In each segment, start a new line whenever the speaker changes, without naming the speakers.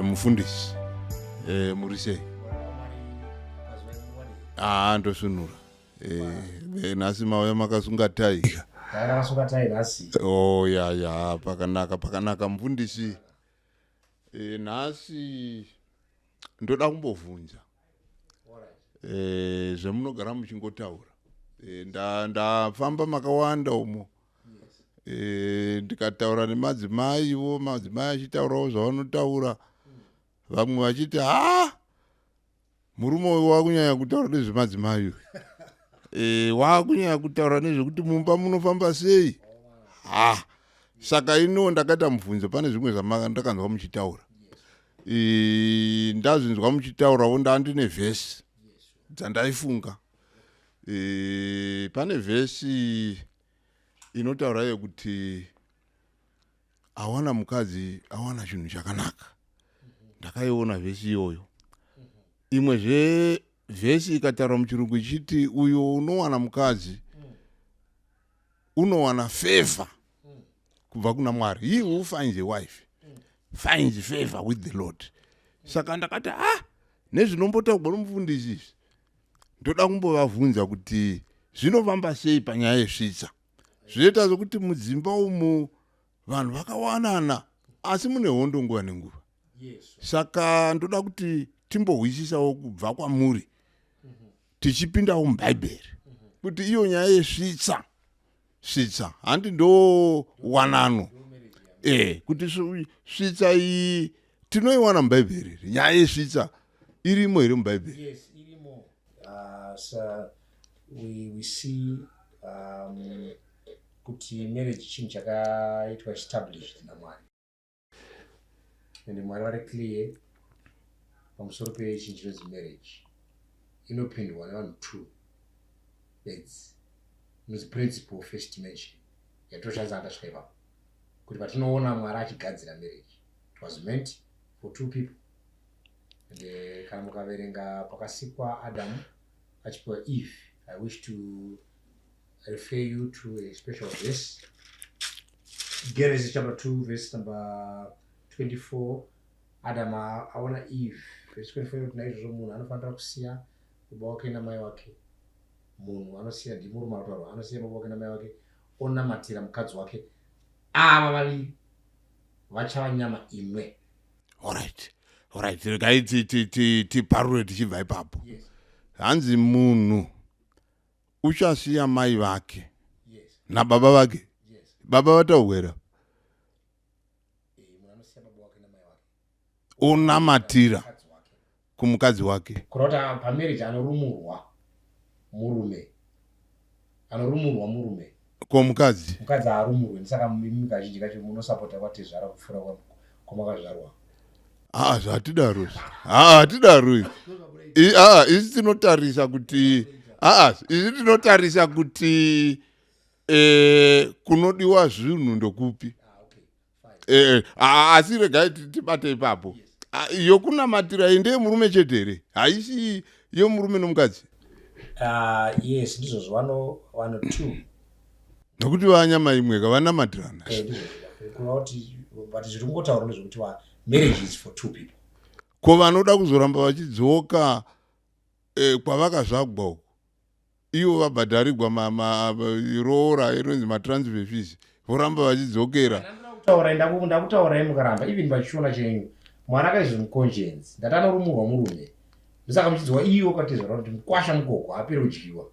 Mufundisi, muri sei? Haa, ndosvinura. Nhasi mauya makasunga tai.
Ndakasunga tai nhasi.
Oh, ya ya, pakanaka, pakanaka, mufundisi. Nhasi ndoda kumbovhunza zvemunogara muchingotaura. Ndafamba makawanda umo, ndikataura nemadzimaiwo, madzimai achitaurawo zvavanotaura, vamwe vachiti, "Ha, murume uyu wakunyanya kutaura nezvemadzimai uyu, wakunyanya kutaura nezvekuti mumba munofamba sei." Ha, saka ino ndakaita mubvunzo. Pane zvimwe zvandakanzwa muchitaura. Ndazvinzwa muchitaurawo, ndandine vhesi dzandaifunga. Pane vhesi inotaura yekuti awana mukadzi awana chinhu chakanaka. Ndakaiona vhesi iyoyo. Imwezve vhesi ikataura muchirungu ichiti uyo unowana mukadzi unowana favor kubva kuna Mwari. "He who finds a wife finds favor with the Lord." Saka ndakati, ah, nezvinombotaurwa nomufundisi izvi, ndoda kumbovavhunza kuti zvinofamba sei panyaya yesvitsa. Zvinoita zvokuti mudzimba umu vanhu vakawanana, asi mune hondo nguva nenguva. Saka ndoda kuti timbohwisisawo kubva kwamuri, tichipindawo mubhaibheri, kuti iyo nyaya yesvitsa, svitsa handi ndo wanano, kuti svitsa iyi tinoiwana mubhaibheri here? Nyaya yesvitsa irimo here mubhaibheri?
Yes, irimo. So we see kuti marriage chinhu chakaitwa, established naMwari, ende Mwari vari clear pamusoro pechinhu chinonzi marriage. Inopindwa nevanhu two bedzi, inonzi principle first dimension yatoshandisa atasvika ipapo, kuti patinoona Mwari achigadzira marriage, it was meant for two people. And kana mukaverenga pakasikwa Adamu achipiwa Eve, I wish to refer you to a special verse, Genesis chapter 2 verse number 24. Adam aona Eve, verse 24 inoti, "Naizvozvo munhu anofanira kusiya baba wake namai wake." Munhu anosiya, ndimurume anotaurwa, anosiya baba wake namai wake, onamatira mukadzi wake, ava vaviri vachava nyama imwe.
Alright, regai tiparure tichibva ipapo. Hanzi munhu uchasiya mai vake nababa vake. Baba vataurwa.
Munhu anosiya baba wake namai wake.
Onamatira
mukadzi wake.
Kumukadzi wake.
Kureva kuti pamarriage anorumurwa murume, anorumurwa murume.
Ko mukadzi?
Mukadzi haarumurwe. Ndisaka imi kazhinji kacho munosapota kwatezvara kupfuura kwamakazvarwa.
Aa, zvatidaro, haa, hatidaro. Aa, isi tinotarisa kuti, aa, isi tinotarisa kuti kunodiwa zvinhu ndokupi.
Ah, okay, fine.
Asi regai tibate ipapo. Ah, yokunamatira iyi ndeyemurume chete here? Haisi yomurume nomukadzi?
Yes, ndizvozvo, vano two.
Nokuti vanyama imwe ka, vanamatirana.
Ndizvozvo, kureva kuti, but zviri kungotaura ndezvekuti marriage is for two people.
Ko vanoda kuzoramba vachidzoka kwavakazvagwa uku, ivo vabhadharigwa roora inonzi matransfer fees, voramba vachidzokera?
Kutaurai, ndakutaurai mukaramba, even pachiona chenyu mwana akaizwa muconscience, ndati anorumurwa murume. Ndosaka muchidzwa iyo kwatezvara kuti mukwasha mukoko haaperi kudyiwa,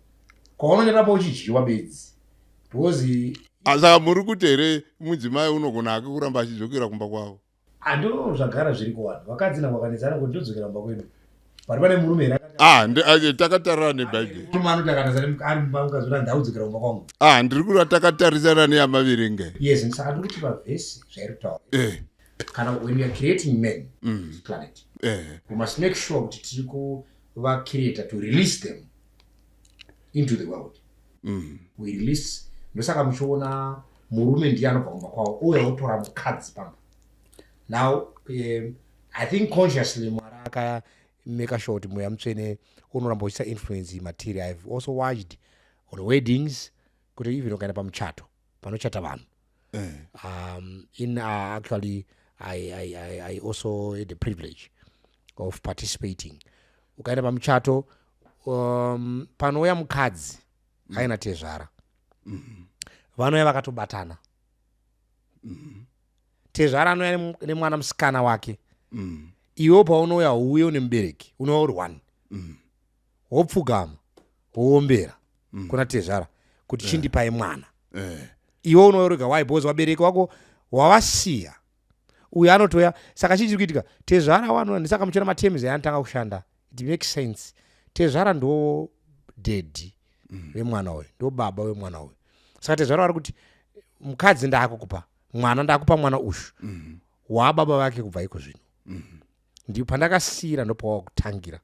kwaunonyaramba uchidyiwa bedzi, because
Ah, saka muri kuti here mudzimai unogona hake kuramba achidzokera kumba kwavo?
Ando zvagara zviri kuvanhu vakadzi nako vakanetsana kuti ndodzokera kumba kwedu, pari pane murume here?
Ah, takatarirana nebhaibheri.
Murume anoti akanetsana ari mumba, mukadzi kuti, "Ndaudzokera kumba kwangu."
Ah, ndiri kureva takatarisana neyamaverenga.
Yes, saka ndiri kuti pavhesi zvairi kutaura, kana when you are creating men, this planet, we must make sure kuti tiri kuvacreata to release them into the world. We release. Ndosaka muchiona murume ndiye anobva kumba kwavo, ouya otora mukadzi pamba. Now I think consciously Mwari akamake sure kuti Mweya Mutsvene unoramba uchiisa influence material. I've also watched on weddings kuti even ukaenda pamuchato panochata vanhu, in actually I also had the privilege of participating. Ukaenda pamuchato, panouya mukadzi aina tezvara, vanouya vakatobatana. Tezvara anouya nemwana musikana wake. Iwe paunouya, uye une mubereki, unouya uri one, wopfugama, woombera kuna tezvara kuti chindipai mwana. Iwe unouya. Why? Because vabereki wako wavasiya, uyo anotoya. Saka chii chiri kuitika? Tezvara wanoya, ndisaka muchiona materms ayanotanga kushanda. It makes sense. Tezvara ndo daddy vemwana uyu, ndo baba wemwana uyu. Saka tezvara vari kuti, "Mukadzi ndaakukupa mwana, ndakupa mwana uyu, waababa vake kubva iko zvino." Ndipo pandakasiyira, ndopawakutangira.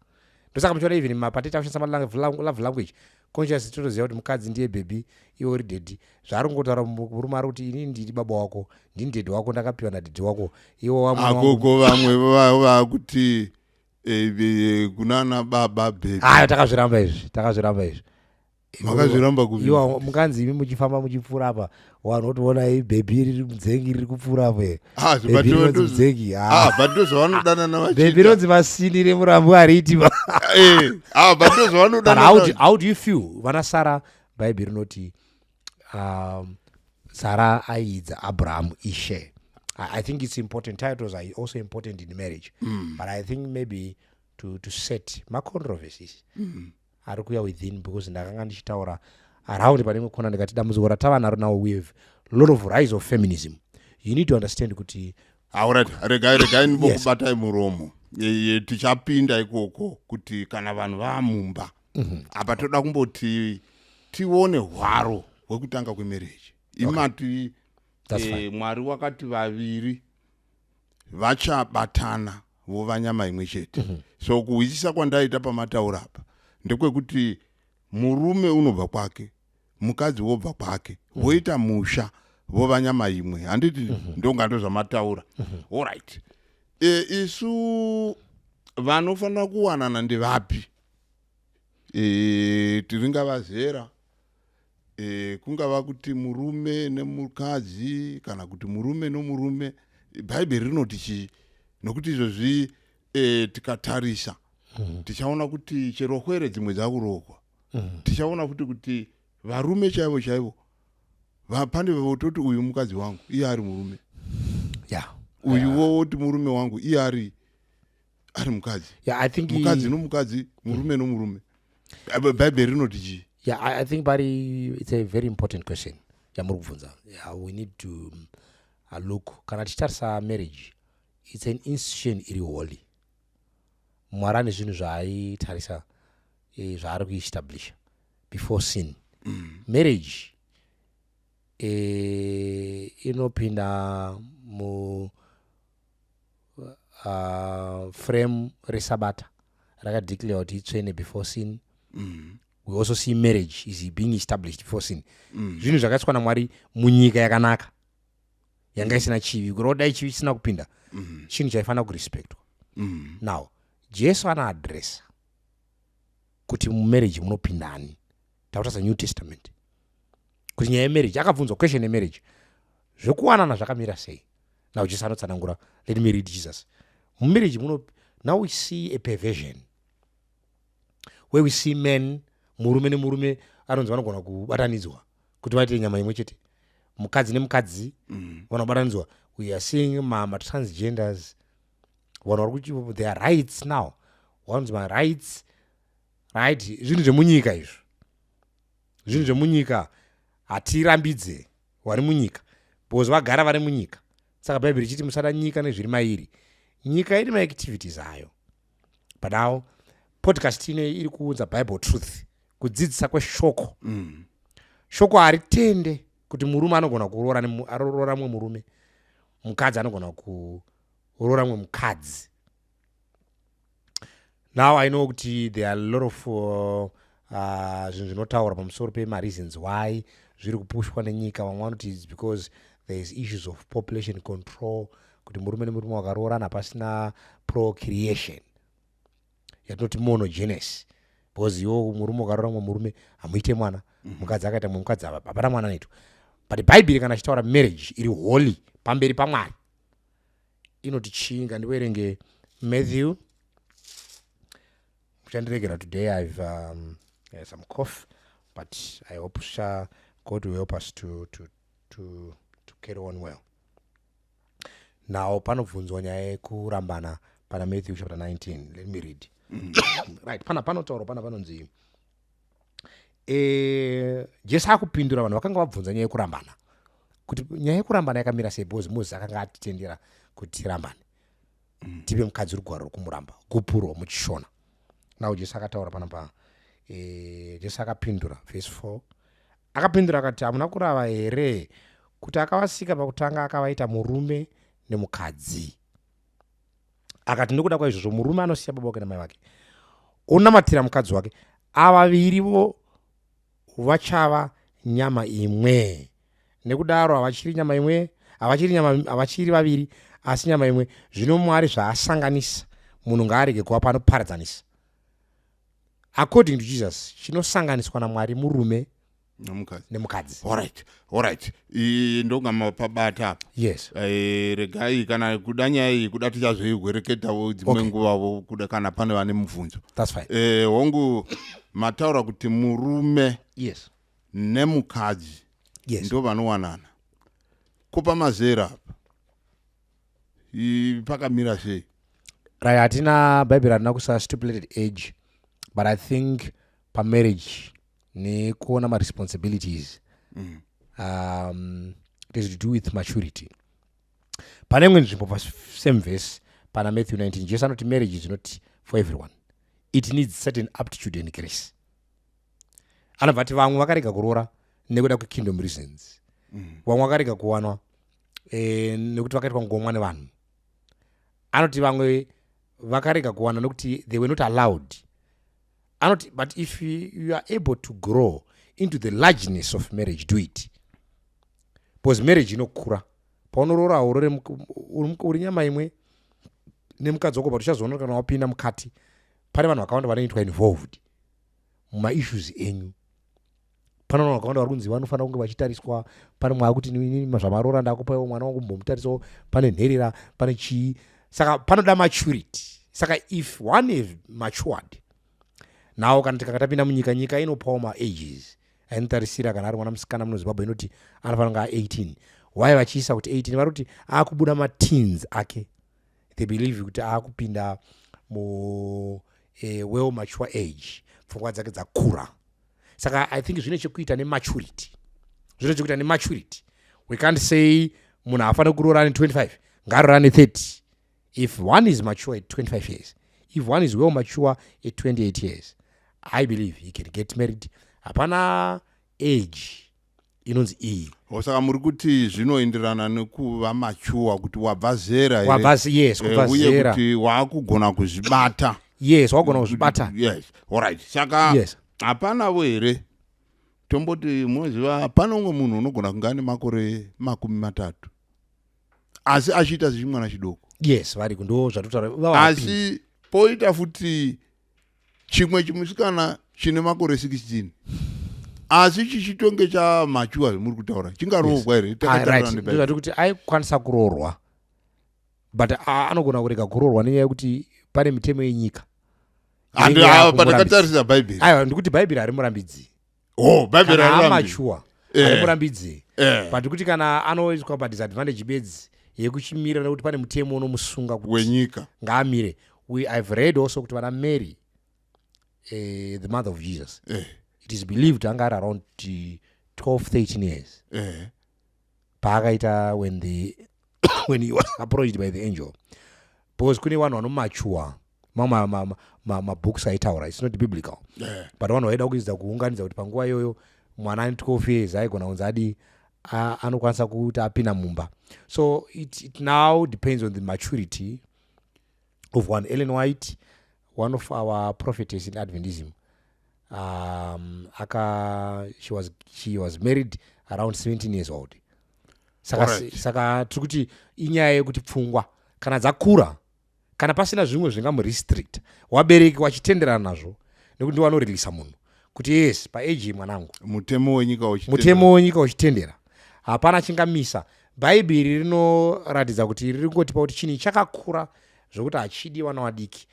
Ndosaka muchiona even mapateta kushandisa malove language conscious. Totoziva kuti mukadzi ndiye baby, iwe uri daddy. Zvaari kungotaura murume ari kuti, "Inini ndiri baba wako, ndini daddy wako, ndakapiwa nadaddy wako, iwe wamwana wangu."
Akoko vamwe vakuti kunana baba baby.
Ayo, takazviramba izvi, takazviramba izvi.
Makazviramba kupi?
Iwa mukanzi, imi muchifamba muchipfuura apa, vanhu votoona baby riri mudzengi riri kupfuura apo.
Ah,
Baby rinonzi mudzengi.
Ah, but ndozvavanodanana
Baby
vachiita.
rinonzi masini remurambo hariti.
Ah, but
But
ndozvavanodanana.
how do you feel vana Sara? Bhaibheri rinoti Sara aidza Abrahamu ishe. I think it's important. Titles are also important in marriage, but I think maybe to set macontroversies ari kuuya within, because ndakanga ndichitaura around pane imwe kona, ndikati dambudziko ratava naro now, we have lot of rise of feminism. You need to understand kuti
Alright, regai ndimbokubatai muromo. Tichapinda ikoko kuti kana vanhu vaamumba. Apa toda kumboti tione hwaro hwekutanga kwemarriage. Imati
That's fine.
Mwari wakati vaviri vachabatana vova nyama imwe chete. So kuhwisisa kwandaita pamataura apa ndekwekuti murume unobva kwake, mukadzi wobva kwake, voita musha, vova nyama imwe, handiti? Ndonga ndozvamataura. Alright, isu vanofanira kuwanana ndevapi? Tiringava zera, kungava kuti murume nemukadzi kana kuti murume nomurume, Bhaibheri rinoti chii? Nokuti izvozvi tikatarisa, tichaona kuti chero hwere dzimwe dzakurohwa. Tichaona futi kuti varume chaivo chaivo pane vototi, "Uyu mukadzi wangu," iye ari murume. Uyuwo woti, "Murume wangu," iye ari mukadzi.
Yeah, I think
Mukadzi nomukadzi, murume nomurume, Bhaibheri rinoti chii?
Yeah, I think pari it's a very important question yamuri kubvunza. Yeah, we need to look. Kana tichitarisa marriage, it's an institution iri holy. Mwari ane zvinhu zvaaitarisa, zvaari kuestablisha before sin. Marriage inopinda mu frame resabata rakadeclare kuti itsvene before sin. We also see marriage is being established before sin. Zvinhu zvakaiswa naMwari munyika yakanaka yanga isina chivi, kureva dai chivi chisina kupinda, chinhu chaifanira kurespectwa. Now Jesu anoadresa kuti mumarriage munopindani. Takutarisa New Testament kuti nyaya yemarriage, akabvunzwa question yemarriage, zvekuwanana zvakamira sei. Now Jesu anotsanangura. Let me read Jesus. Mumarriage muno, now we see a perversion where we see men, murume nemurume anonzi vanogona kubatanidzwa kuti vaite nyama imwe chete, mukadzi nemukadzi vanobatanidzwa. We are seeing matransgenders, vanhu vari kuti their rights now, vanonzi marights, right? Zvinhu zvemunyika izvo, zvinhu zvemunyika, hatirambidze vari munyika because vagara vari munyika. Saka Bhaibheri richiti, "Musada nyika nezviri mairi." Nyika iri maactivities ayo. But now podcast ino iri kuunza Bible truth, kudzidzisa kweshoko. Shoko haritende kuti murume anogona kuroora aroora mumwe murume, mukadzi anogona kuroora mumwe mukadzi. Now I know kuti there are a lot of zvinhu zvinotaura pamusoro pemareasons why zviri kupushwa nenyika. Vamwe vanoti it's because there is issues of population control, kuti murume nemurume wakaroorana pasina procreation, yatinoti monogenes, because iwo murume ukaroora mumwe murume hamuite mwana. Mukadzi akaita mumwe mukadzi hapana mwana anoitwa. But Bhaibheri kana achitaura marriage iri holy pamberi paMwari. Inoti chii? Ngandiverenge Matthew. Muchandiregera, today I've some cough, but I hope God will help us to carry on well. Now panobvunzwa nyaya yekurambana pana Matthew chapter 19. Let me read. Right, pana panotaurwa, pana panonzi Jesu akupindura vanhu vakanga vabvunza nyaya yekurambana, kuti nyaya yekurambana yakamira sei, because Moses akanga atitendera kuti tirambane, tipe mukadzi rugwaro rwokumuramba, gupuro muchiShona. Now Jesu akataura panapa, Jesu akapindura, verse 4, akapindura akati, "Hamuna kurava here kuti akavasika pakutanga akavaita murume nemukadzi? Akati, nekuda kwaizvozvo murume anosiya baba wake namai vake, onamatira mukadzi wake, ava vavirivo vachava nyama imwe. Nekudaro havachiri nyama imwe, havachiri nyama, havachiri vaviri, asi nyama imwe. Zvino Mwari zvaasanganisa, munhu ngaarege kuva panoparadzanisa." According to Jesus, chinosanganiswa naMwari murume
nomukadzi.
Nemukadzi.
Alright, ndonga mapabata apa.
Yes.
Regai kana kuda nyaya iyi, kuda tichazoihwereketawo dzimwe nguvavo, kuda kana pane vane mubvunzo.
That's fine.
Hongu, mataura kuti murume nemukadzi ndo vanowanana. Kupa mazera apa pakamira sei?
Right, hatina, Bhaibheri harina kusa stipulated age, but I think pamarriage, nekuona maresponsibilities, it has to do with maturity. Pane imwe nzvimbo, pasame verse pana Matthew 19, Jesu anoti marriage is not for everyone, it needs certain aptitude and grace. Anobva ati vamwe vakarega kuroora nekuda kwekingdom reasons, vamwe vakarega kuwanwa nekuti vakaitwa ngomwa nevanhu. Anoti vamwe vakarega kuwana nekuti they were not allowed. Anoti, but if you are able to grow into the largeness of marriage, do it, because marriage inokura. Paunoroora, haurore uri nyama imwe nemukadzi wako, but uchazoona kana wapinda mukati pane vanhu vakawanda vanoitwa involved mumaissues enyu. Pane vanhu vakawanda vari kunzi vanofanira kunge vachitariswa. Pane mwe akuti, "Inini zvamarora ndakupaiwo mwana wangu, mbomutarisawo." Pane nherera, pane chii, saka panoda maturity. Saka if one have matured now, kana tikanga tapinda munyika, nyika inopawo maages ainotarisira. Kana ari mwana musikana muno Zimbabwe, inoti anofanira kunge a18. Why vachiisa kuti 18? Vari kuti akubuda mateens ake. They believe kuti akupinda mu well mature age, pfungwa dzake dzakura. Saka I think zvine chekuita nematurity, zvine chekuita nematurity. We can't say munhu haafaniri kuroora ane 25, ngaroora ane 30. If one is mature at 25 years, if one is well mature at 28 years, I believe he can get married. Hapana age inonzi iyi.
Saka muri kuti zvinoenderana nekuva mature, kuti wabva zera here?
Wabva, yes. Kubva
Uye
zera.
Kuti waakugona kuzvibata.
Yes, wagona kuzvibata.
Yes, alright, saka hapanavo here, tomboti munoziva, pane umwe munhu unogona kunge ane makore 30 asi achiita sechimwana chidoko?
Yes, variko, ndo zvatotaura.
Asi poita futi chimwe chimusikana chine makore 16 asi chichitonge chamature zvimuri kutaura, chingaroorwa here? Takataura neBhaibheri.
Ndozvati kuti aikwanisa kuroorwa, but anogona kurega kuroorwa nenyaya yekuti pane mitemo yenyika inenge yakumurambidza.
Patakatarisa Bhaibheri.
Aiwa, ndikuti Bhaibheri harimurambidzi.
Oh, Bhaibheri
Kana
harirambi.
amature, harimurambidzi, but kuti kana anoiswa padisadvantage bedzi yekuchimira nekuti pane mutemo unomusunga kuti
wenyika.
Ngaamire. I've read also kuti vana Mary, the mother of Jesus, it is believed anga ari around 12 13 years paakaita when he was approached by the angel, because kune vanhu vanomature. Mamwe mabooks aitaura, it's not biblical, but vanhu vaida kuedza kuunganidza kuti panguva iyoyo mwana ane 12 years aigona kunzi adi anokwanisa kuti apinda mumba. So it now depends on the maturity of one. Ellen White, one of our prophetess in Adventism, aka she was married around 17 years old. Saka, saka tiri kuti inyaya yekuti pfungwa kana dzakura, kana pasina zvimwe zvingamurestrict, wabereki wachitenderana nazvo, nekuti ndiwo anorilisa munhu kuti yes, paage mwanangu.
Mutemo wenyika uchitendera.
Mutemo wenyika uchitendera, hapana chingamisa. Bhaibheri rinoratidza kuti riri kungotipa kuti chinhu chakakura zvokuti hachidi vana vadiki.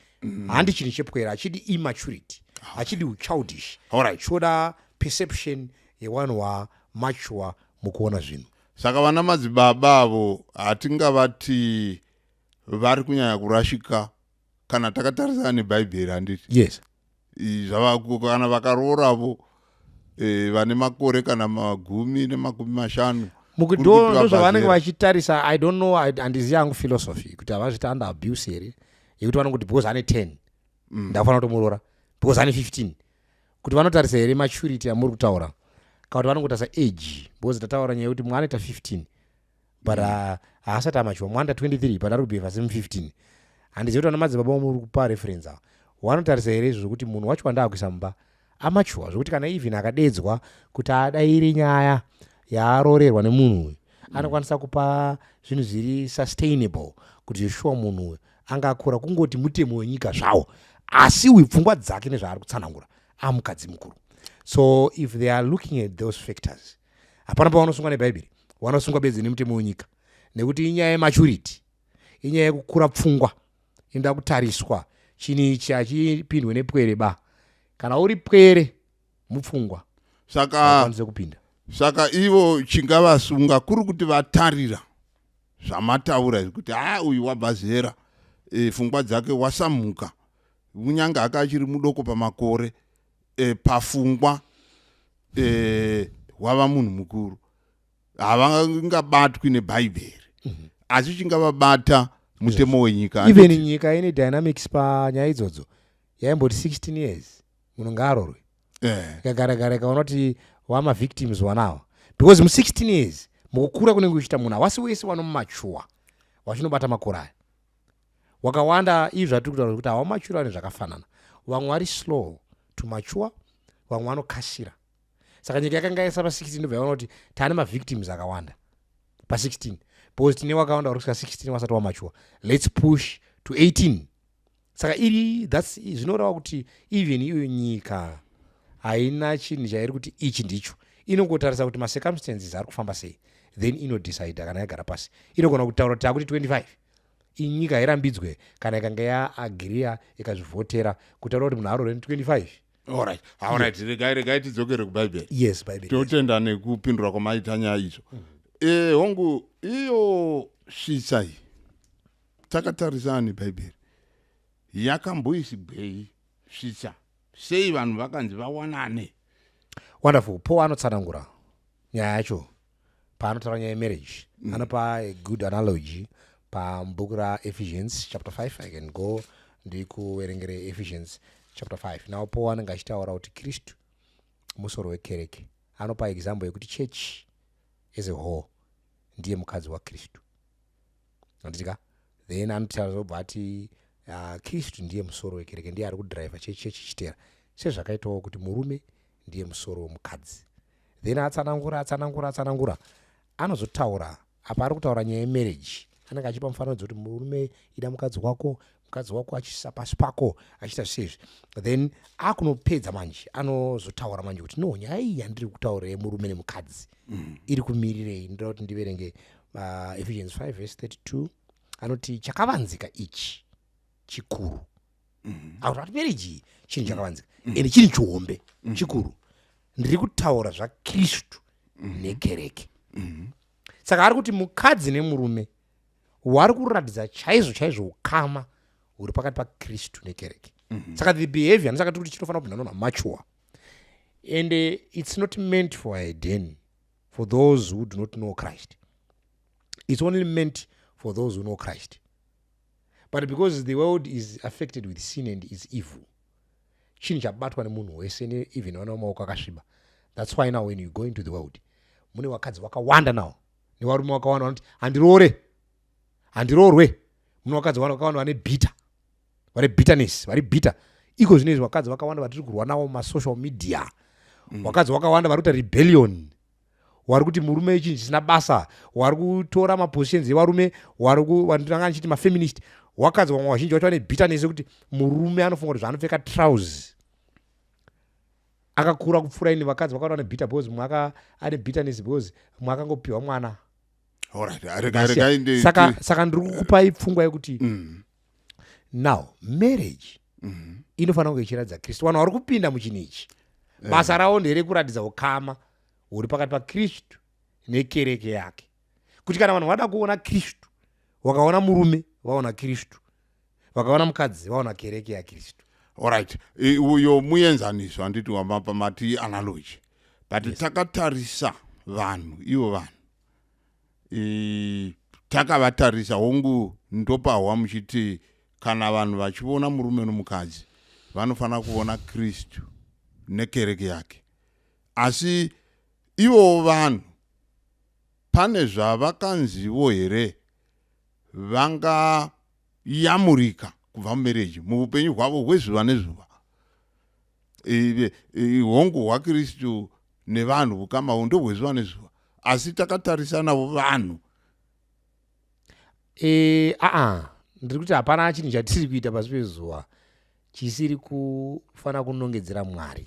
Handi chinhu chepwere, hachidi immaturity, hachidi uchildish. Choda perception yevanhu wamature mukuona zvinhu.
Saka vana madzibaba avo hatingavati vari kunyanya kurashika kana takatarisana neBhaibheri, handiti?
Yes.
Zvava kana vakarooravo vane makore kana 50. Kuri kuti
Ndozvavanenge
vabva zera.
vachitarisa. I don't know, handizivi hangu philosophy kuti havazviti under abuse here, yekuti vanongoti because ane 10 ndakufanira kutomuroora, because ane 15. Kuti vanotarisa here maturity yamuri kutaura, kana kuti vanongotarisa age? Because tataura nyaya yekuti mwana anoita 15 but haasati amature, mwana anoita 23 but ari kubehava semu15. Handizivi kuti vana madzibaba muri kupa reference ava vanotarisa here izvo zvokuti munhu wacho wandaakuisa mumba amature, zvokuti kana even akadedzwa kuti adaire nyaya yaarorerwa nemunhu uyu, anokwanisa kupa zvinhu zviri sustainable kuti sure munhu uyu anga akura. Kungoti mutemo wenyika zvawo, asi uyu pfungwa dzake nezvaari kutsanangura amukadzi mukuru. So if they are looking at those factors, hapana pavanosungwa neBhaibheri, vanosungwa bedzi nemutemo wenyika, nekuti inyaya yematurity, inyaya yekukura pfungwa inoda kutariswa. Chinhu ichi hachipindwe nepwere ba. Kana uri pwere mupfungwa,
Saka
haukwanise kupinda.
Saka ivo chingavasunga kuri kuti vatarira zvamataura izvi kuti ha, uyu wabva zera, pfungwa dzake wasamuka, kunyange aka achiri mudoko pamakore, pafungwa wava munhu mukuru, havangabatwi neBhaibheri, asi chingavabata mutemo wenyika.
Even
Handiti?
nyika ine dynamics panyaya idzodzo. Yaimboti 16 years munhu ngaarorwe. Ikagara gara, ikaona kuti wamavictims wanawa, because mu16 years mukukura kunenge kuchiita munhu, hawasi wese wanomature wachinobata makore aya wakawanda. Izvi zvatiri kutaura kuti hawamature ane zvakafanana, vamwe vari slow to mature, vamwe vanokasira. Saka nyika yakanga yaisa pa16, ndobva yaona kuti taane mavictims akawanda pa16, because tine wakawanda vari kusvika 16 vasati wamature, let's push to 18. Saka iri that's zvinoreva kuti even iyo nyika haina chinhu chairi kuti ichi ndicho. Inongotarisa kuti macircumstances ari kufamba sei, then inodecida. Kana yagara pasi, inogona kutaura kuti takuti 25. Inyika hairambidzwe kana ikanga yaagriya, ikazvivhotera kutaura kuti munhu arore 25.
Alright, regai tidzokere kuBhaibheri.
Yes, Bible.
Totenda nekupindura kwamaita nyaya izvo. Hongu, iyo svitsa iyi, takatarisana neBhaibheri, yakamboisigwei svitsa? Sei vanhu vakanzi vawanane?
Wonderful. Paul anotsanangura nyaya yacho paanotaura nyaya yemarriage. Anopa a good analogy pabhuku raEphesians chapter 5. I can go ndikuverengere Ephesians chapter 5. Now Paul anenge achitaura kuti Kristu musoro wekereke. Anopa example yekuti church as a whole ndiye mukadzi waKristu, handitika? Then anotaura, obva ati Kristu ndiye musoro wekereke, ndiye ari kudhiraivha chechi chitera, sezvakaitawo kuti murume ndiye musoro wemukadzi. Then atsanangura, atsanangura, atsanangura, anozotaura apa ari kutaura nyaya yemarriage. Anenge achipa mufananidzo kuti murume ida mukadzi wako, mukadzi wako achiisa pasi pako, achiita zvisezvi. Then akunopedza manje, anozotaura manje kuti no, nyaya iyi yandiri kutaura yemurume nemukadzi iri kumirirei? Ndoda kuti ndiverenge Ephesians 5 verse 32. Anoti chakavanzika ichi chikuru. Akuti ati marriage iyi chinhu chakavanzika ende chinhu chihombe chikuru. Ndiri kutaura zvaKristu nekereke. Saka ari kuti mukadzi nemurume wari kuratidza chaizvo chaizvo ukama huri pakati paKristu nekereke. Saka the behavior, ndosaka tiri kuti chinofanira kupinda nona mature, and it's not meant for a den, for those who do not know Christ. It's only meant for those who know Christ. But because the world is affected with sin and is evil, chinhu chabatwa nemunhu wese, even vana vamaoko akasviba. That's why now when you go into the world, mune vakadzi vakawanda now nevarume vakawanda vanoti handiroore, handiroorwe. Mune vakadzi vakawanda vane bitter, vane bitterness, vari bitter iko zvino izvi. Vakadzi vakawanda vatiri kurwa navo mumasocial media, vakadzi vakawanda vari kuita rebellion, wari kuti murume chinhu chisina basa, wari kutora mapositions evarume, wari vandanga ndichiti mafeminist. Wakadzi vamwe vazhinji vacho vane bitterness yekuti murume anofunga kuti zvaanopfeka trousers akakura kupfuura ini. Vakadzi vakawanda vane bitter because mumwe ane bitterness because mumwe akangopiwa mwana.
Alright, rega rega inde.
Saka ndiri kukupai pfungwa yekuti now marriage inofanira kunge ichiratidza Kristu. Vanhu vari kupinda muchinhu ichi, basa ravo nderekuratidza ukama huri pakati paKristu nekereke yake, kuti kana vanhu vada kuona Kristu, vakaona murume vaona Kristu, vakaona mukadzi vaona kereke yaKristu.
Alright, uyo muenzaniso, handiti wamapa mati analogy, but takatarisa vanhu ivo, vanhu takavatarisa, hongu, ndopahwa muchiti kana vanhu vachiona murume nomukadzi vanofanira kuona Kristu nekereke yake, asi ivowo vanhu pane zvavakanziwo here vangayamurika kubva mumarriage muupenyu hwavo hwezuva nezuva? Hongu, hwaKristu nevanhu ukamawo ndohwezuva nezuva, asi takatarisa navo vanhu.
Aa, ndiri kuti hapana chinhu chatiri kuita pasi pezuva chisiri kufanira kunongedzera Mwari.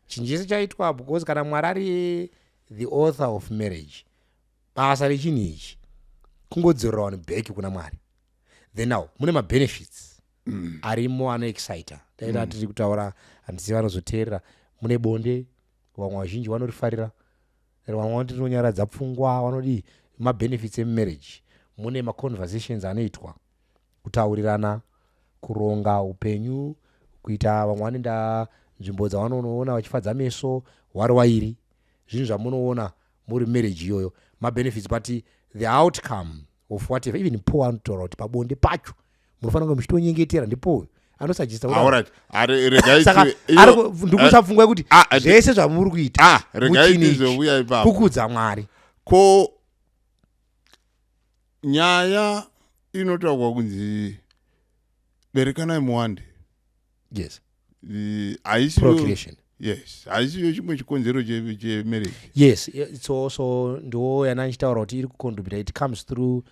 Chinhu chese chaitwa, because kana Mwari ari the author of marriage, basa rechinhu ichi kungodzorera vanhu back kuna Mwari. Then now mune mabenefits arimo anoexcita. Taita tiri kutaura, handisi vanozoteerera, mune bonde, vamwe vazhinji vanorifarira, vamwe vanoti rinonyaradza pfungwa, vanodii, mabenefits emumarriage. Mune maconversations anoitwa, kutaurirana, kuronga upenyu, kuita vamwe vanoenda nzvimbo dzavanonoona vachifadza meso wari wairi, zvinhu zvamunoona muri marriage iyoyo, mabenefits. But the outcome of whatever, even Paul anotaura kuti pabonde pacho munofanira kunge muchitonyengetera, ndipo anosuggesta.
Alright, regai
Saka ndikuisa pfungwa yekuti
Ah,
zvese zvamuri kuita
ah, regai
muchinhu ichi,
tizouya ipapo.
Kukudza Mwari.
Ko nyaya inotaurwa kunzi berekanai muwande, haisiyo?
Procreation.
Yes, haisiyo chimwe chikonzero chemarriage?
Yes, it's also, ndo yana ndichitaura kuti iri kucontributa. It comes through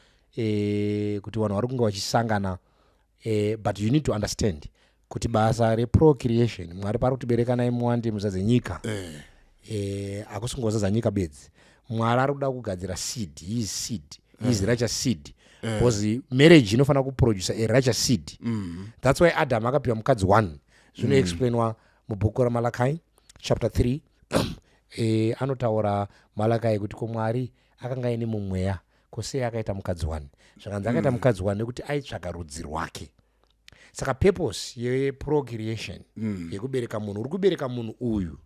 kuti vanhu vari kunge vachisangana, but you need to understand kuti basa reprocreation, Mwari pari kuti berekanai muwande muzadze nyika, hakusi kungozadza nyika bedzi. Mwari ari kuda kugadzira seed, his seed, his righteous seed, because marriage inofanira kuproduce a righteous seed. That's why Adam akapiwa mukadzi one. Zvinoexplainwa mubhuku raMalakai chapter 3. Anotaura Malakai kuti ko Mwari akanga aine mumweya, ko sei akaita mukadzi one? Zvakanzi akaita mukadzi one nekuti aitsvaga rudzi rwake. Saka purpose yeprocreation, yekubereka munhu, uri kubereka munhu uyu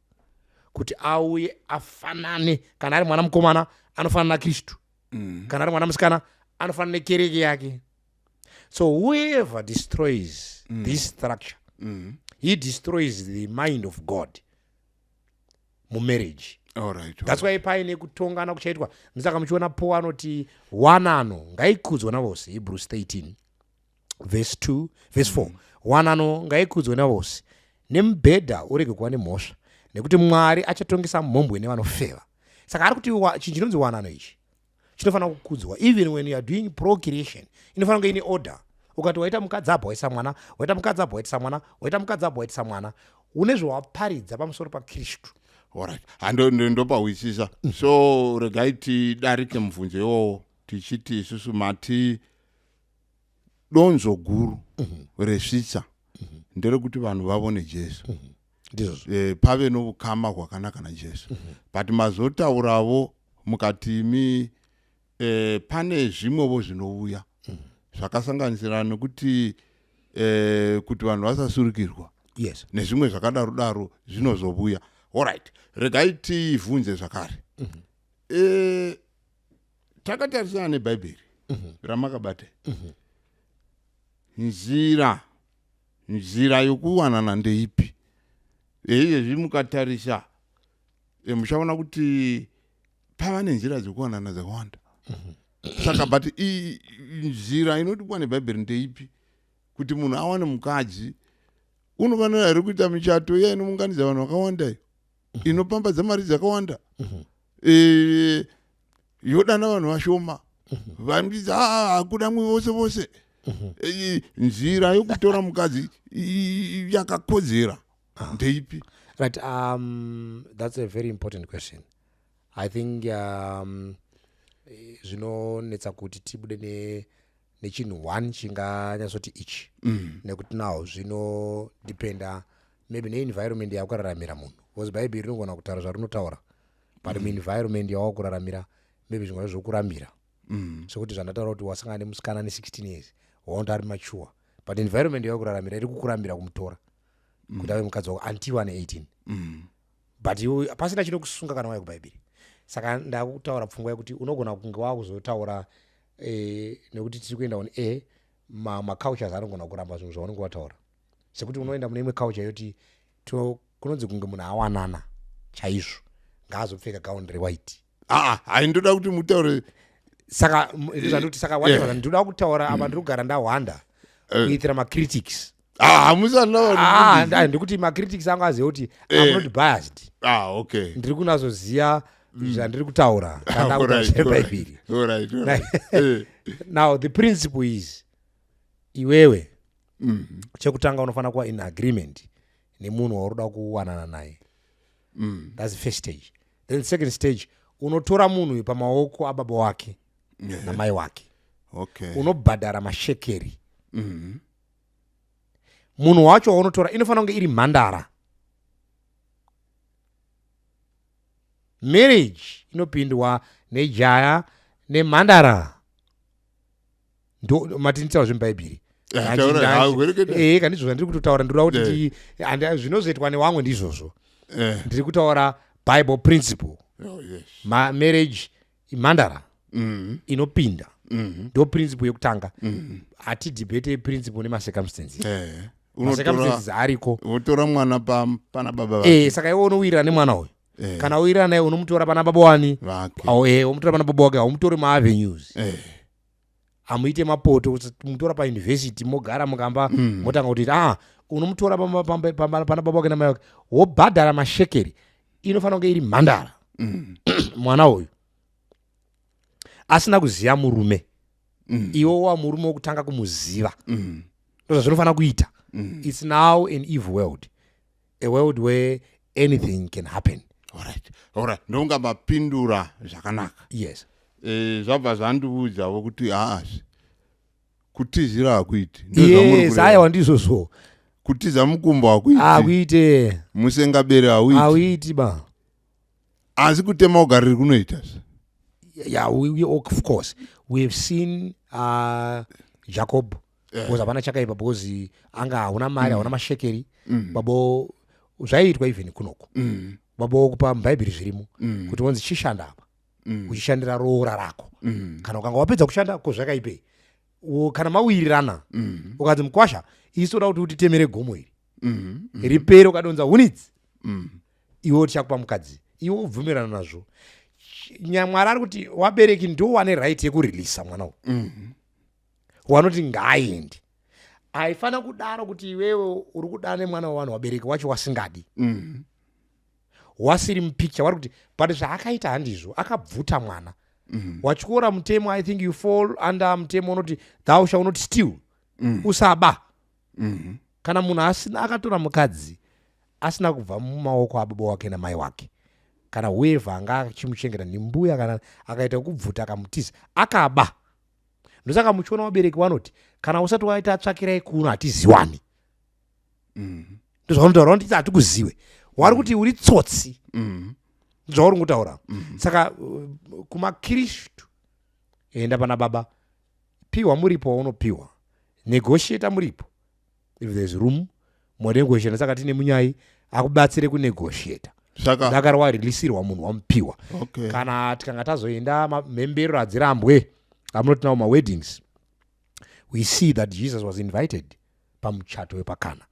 kuti auye afanane. Kana ari mwana mukomana, anofanana naKristu. Kana ari mwana musikana, anofanana nekereke yake. So whoever destroys this structure, he destroys the mind of God mumarriage. That's why paine kutongana kuchaitwa. Saka muchiona Paul anoti wanano ngaikudzwe navose, Hebrews 13 verse 2, verse 4, wanano ngaikudzwe navose, nemubhedha urege kuva nemhosva, nekuti Mwari achatongesa mhombwe nevanofeva. Saka ari kuti chinhu chinonzi wanano ichi chinofanira kukudzwa. Even when you are doing procreation, inofanira kunge ine order. Ukati waita mukadzi abva waisa mwana, waita mukadzi abva waitisa mwana, waita mukadzi abva waitisa mwana, une zvawaparidza pamusoro paKristu.
Alright, ndopahwisisa. So regai tidarike mubvunzo iwowo, tichiti isusu mati donzo guru resvitsa nderekuti vanhu vavone Jesu.
Ndizvozvo.
Pave noukama hwakanaka naJesu. But mazotauravo mukatimi pane zvimwevo zvinouya zvakasanganisira nekuti kuti vanhu vasasurukirwa nezvimwe zvakadaro daro zvinozovuya. Alright, regai tivhunze zvakare. Takatarisana neBhaibheri ramakabata, nzira yokuwanana ndeipi? Izvezvi mukatarisa, muchaona kuti pava nenzira dzekuwanana dzakawanda. Saka but nzira inodikwa neBhaibheri ndeipi kuti munhu awane mukadzi? Unofanira here kuita michato iya inounganidza vanhu vakawanda, iyo inopambadza mari dzakawanda, yodana vanhu vashoma, vandiza hakuna mwe vose vose? Nzira yokutora mukadzi yakakodzera ndeipi?
Right, that's a very important question. I think Zvinonetsa kuti tibude nechinhu one chinganyatsoti ichi, nekuti now zvinodependa maybe neenvironment yakuraramira munhu, because Bhaibheri rinogona kutaura zvarinotaura, but muenvironment yawakuraramira maybe zvingava zvokurambira. Sekuti zvandataura kuti wasangana nemusikana ne16 years, waonti ari mature, but environment yawakuraramira iri kukurambira kumutora kuti ave mukadzi wako until ane 18, but iwe pasina chinokusunga kana waya kuBhaibheri. Saka ndakutaura pfungwa yekuti unogona kunge wakuzotaura nekuti tiri kuenda on air, macultures anogona kuramba zvinhu zvaunenge wataura. Sekuti unoenda mune imwe culture yoti kunonzi kunge munhu awanana chaizvo ngaazopfeka gown rewhite.
Aa, haindoda kuti mutaure.
Saka ndozvandikuti, saka whatever ndinoda kutaura apa, ndiri kugara ndahwanda kuitira macritics.
Ah, hamusana.
Ah, ndikuti macritics angu azive kuti I'm not biased.
Ah, okay.
Ndiri kunazoziva zvandiri kutaura kana kutaura zveBhaibheri.
All right.
Now the principle is, iwewe chekutanga unofanira kuva in agreement nemunhu wauri kuda kuwanana naye. That's the first stage. Then second stage, unotora munhu uyu pamaoko ababa wake namai wake. Unobhadhara mashekeri. Munhu wacho waunotora inofanira kunge iri mhandara. Marriage inopindwa nejaya nemhandara. Ndo matinditaura zvemubhaibheri.
Taura, ha, hwereketa.
Kandizvo zvandiri kutotaura. Ndinoda kuti zvinozoitwa newamwe ndizvozvo. Ndiri kutaura Bible principle.
Oh, yes.
Marriage imhandara inopinda. Ndo principle yekutanga. Hatidebate principle nemacircumstances. Macircumstances ariko.
Wotora mwana pana baba vake.
Saka iwe unowirira nemwana uyu. Kana uwirira naye, unomutora pana baba wani?
Vake.
Au, womutora pana baba wake, haumutori maavenues. Hamuite mapoto kuti mutora pauniversity, mogara mukamba, motanga kuti unomutora pana baba wake namai wake, wobhadhara mashekeri. Inofanira kunge iri mhandara. Mwana uyu asina kuziva murume, iwe wa murume wokutanga kumuziva. Ndozvazvinofanira kuita. It's now an evil world, a world where anything can happen.
Alright, ndonga mapindura zvakanaka.
Yes.
Zvabva zvandiudzawo kuti haasi kutizira hakuiti. Ndozvamuri
Yes.
kureva.
Aiwa, ndizvozvo.
Kutiza mukumbo hakuiti.
Akuite.
Musengabere hauiti.
Auiti ba.
Asi kutema ugariri kunoita.
Yeah, of course we have seen Jacob, because hapana chakaipa, because anga hauna mari, hauna mashekeri. Babo zvaiitwa even kunoko. Baba wokupa, mubhaibheri zvirimo, kuti wanzi chishanda apa, uchishandira roora rako. Kana ukanga wapedza kushanda, ko zvakaipei? Kana mawirirana, ukanzi mukwasha, isu toda kuti utitemere gomo iri, ripere, ukadonza hunidzi, iwe tichakupa mukadzi, iwe ubvumirana nazvo. Nyamwari ari kuti wabereki ndo wane right yekureleasa mwana uyu, wanoti ngaaende. Haifana kudaro kuti iwewe uri kuda nemwana wevanhu, wabereki wacho wasingadi, wasiri mupicture, wari kuti but zvaakaita handizvo, akabvuta mwana. Watyora mutemo. I think you fall under mutemo unoti thou shall not steal, usaba. Kana munhu asina akatora mukadzi asina kubva mumaoko ababa wake namai wake, kana whoever anga achimuchengeta nembuya, kana akaita kubvuta akamutiza, akaba. Ndosaka muchiona vabereki vanoti kana usati waita tsvakirai kuno, hatiziwani. Ndozvavanotaura, vanoti hatikuziwe, wari kuti uri tsotsi. Zvauri kutaura. Saka kumakristu, enda pana baba, piwa muripo waunopiwa, negotiata muripo if there's room, monegotiata. Saka tine munyai akubatsire kunegotiata.
Saka
dakara wareleasirwa munhu wamupiwa. Kana tikanga tazoenda mhemberero hadzirambwe amunoti nawo maweddings, we see that Jesus was invited pamuchato wepakana,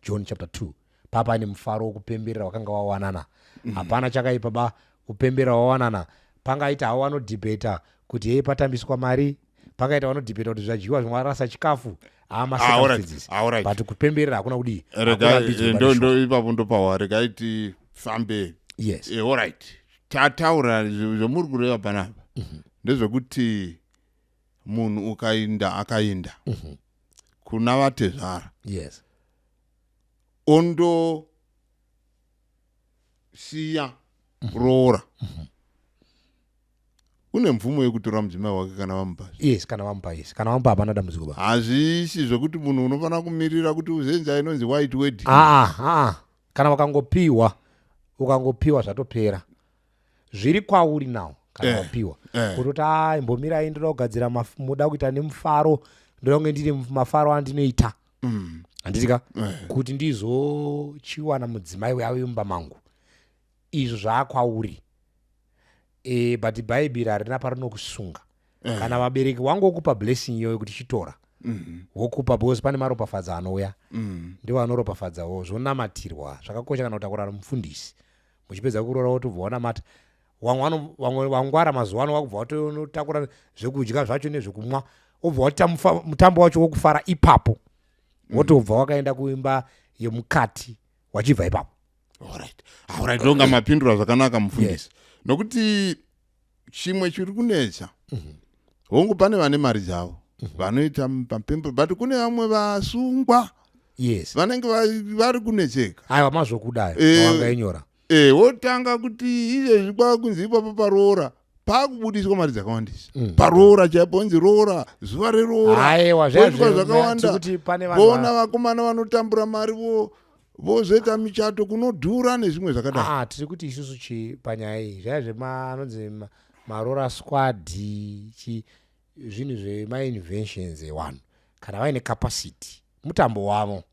John chapter 2. Papa ane mufaro wokupemberera wakanga wawanana. Hapana chakaipa ba kupemberera wawanana. Pangaita havo vanodhibheta kuti hei patambiswa mari, pangaita vanodhibheta kuti zvadyiwa zvimwe, varasa chikafu.
Ah, alright, alright.
But kupemberera hakuna kudii?
Regai
Hakurambidzwi
ndo
panisho.
Ndo ipapo ndopawa, regai tifambe.
Yes.
Alright, tataura zvomuri kureva panapa ndezvekuti munhu ukainda akainda kuna vatezvara, ondosiya roora. Une mvumo yekutora mudzimai wake kana vamupa.
Yes, kana vamupa, yes, kana vamupa hapana dambudziko ba.
Hazvisi zvekuti munhu unofanira kumirira kuti uzenza inonzi white wedding.
Ah, ah, kana wakangopiwa, ukangopiwa zvatopera, zviri kwauri now kana wapiwa kutoti a imbomirai, ndoda kugadzira, muda kuita nemufaro, ndoda kunge ndine mafaro andinoita, handiti ka? Kuti ndizochiwana mudzimai weave mumba mangu, izvo zvaakwauri. But Bhaibheri harina parinokusunga. Kana vabereki wangokupa blessing iyoyo kuti chitora, wokupa, because pane maropafadzo anouya, ndiwo anoropafadzawo. Zvonamatirwa, zvakakosha. Kana kutakura mufundisi, muchipedza kuroora wotobva wanamata. Vamwe vangwara mazuva ano wakubva watonotakura zvekudya zvacho nezvekumwa, wobva waita mutambo wacho wokufara ipapo, wotobva wakaenda kuimba yemukati wachibva ipapo.
Alright, ndonga mapindura zvakanaka, mufundisi. Nokuti chimwe chiri kunetsa, hongu, pane vane mari dzavo vanoita mapembe, but kune vamwe vasungwa vanenge vari kunetseka.
Aiwa, mazvokudayo wanga inyora.
Wotanga kuti izvezvi kwakunzi ipapo paroora paakubudiswa mari dzakawandisa. Paroora chaipo onzi roora, zuva reroora
Aiwa,
poitwa zvakawanda.
Kuti pane vanhu
Voona vakomana vanotambura mari, vozoita michato kunodhura nezvimwe zvakadaro.
Ah, tiri kuti isusu chi panyaya iyi, zvaya zvema anonzi marora squad, chi zvinhu zvemainventions evanhu. Kana vaine capacity, mutambo wavo,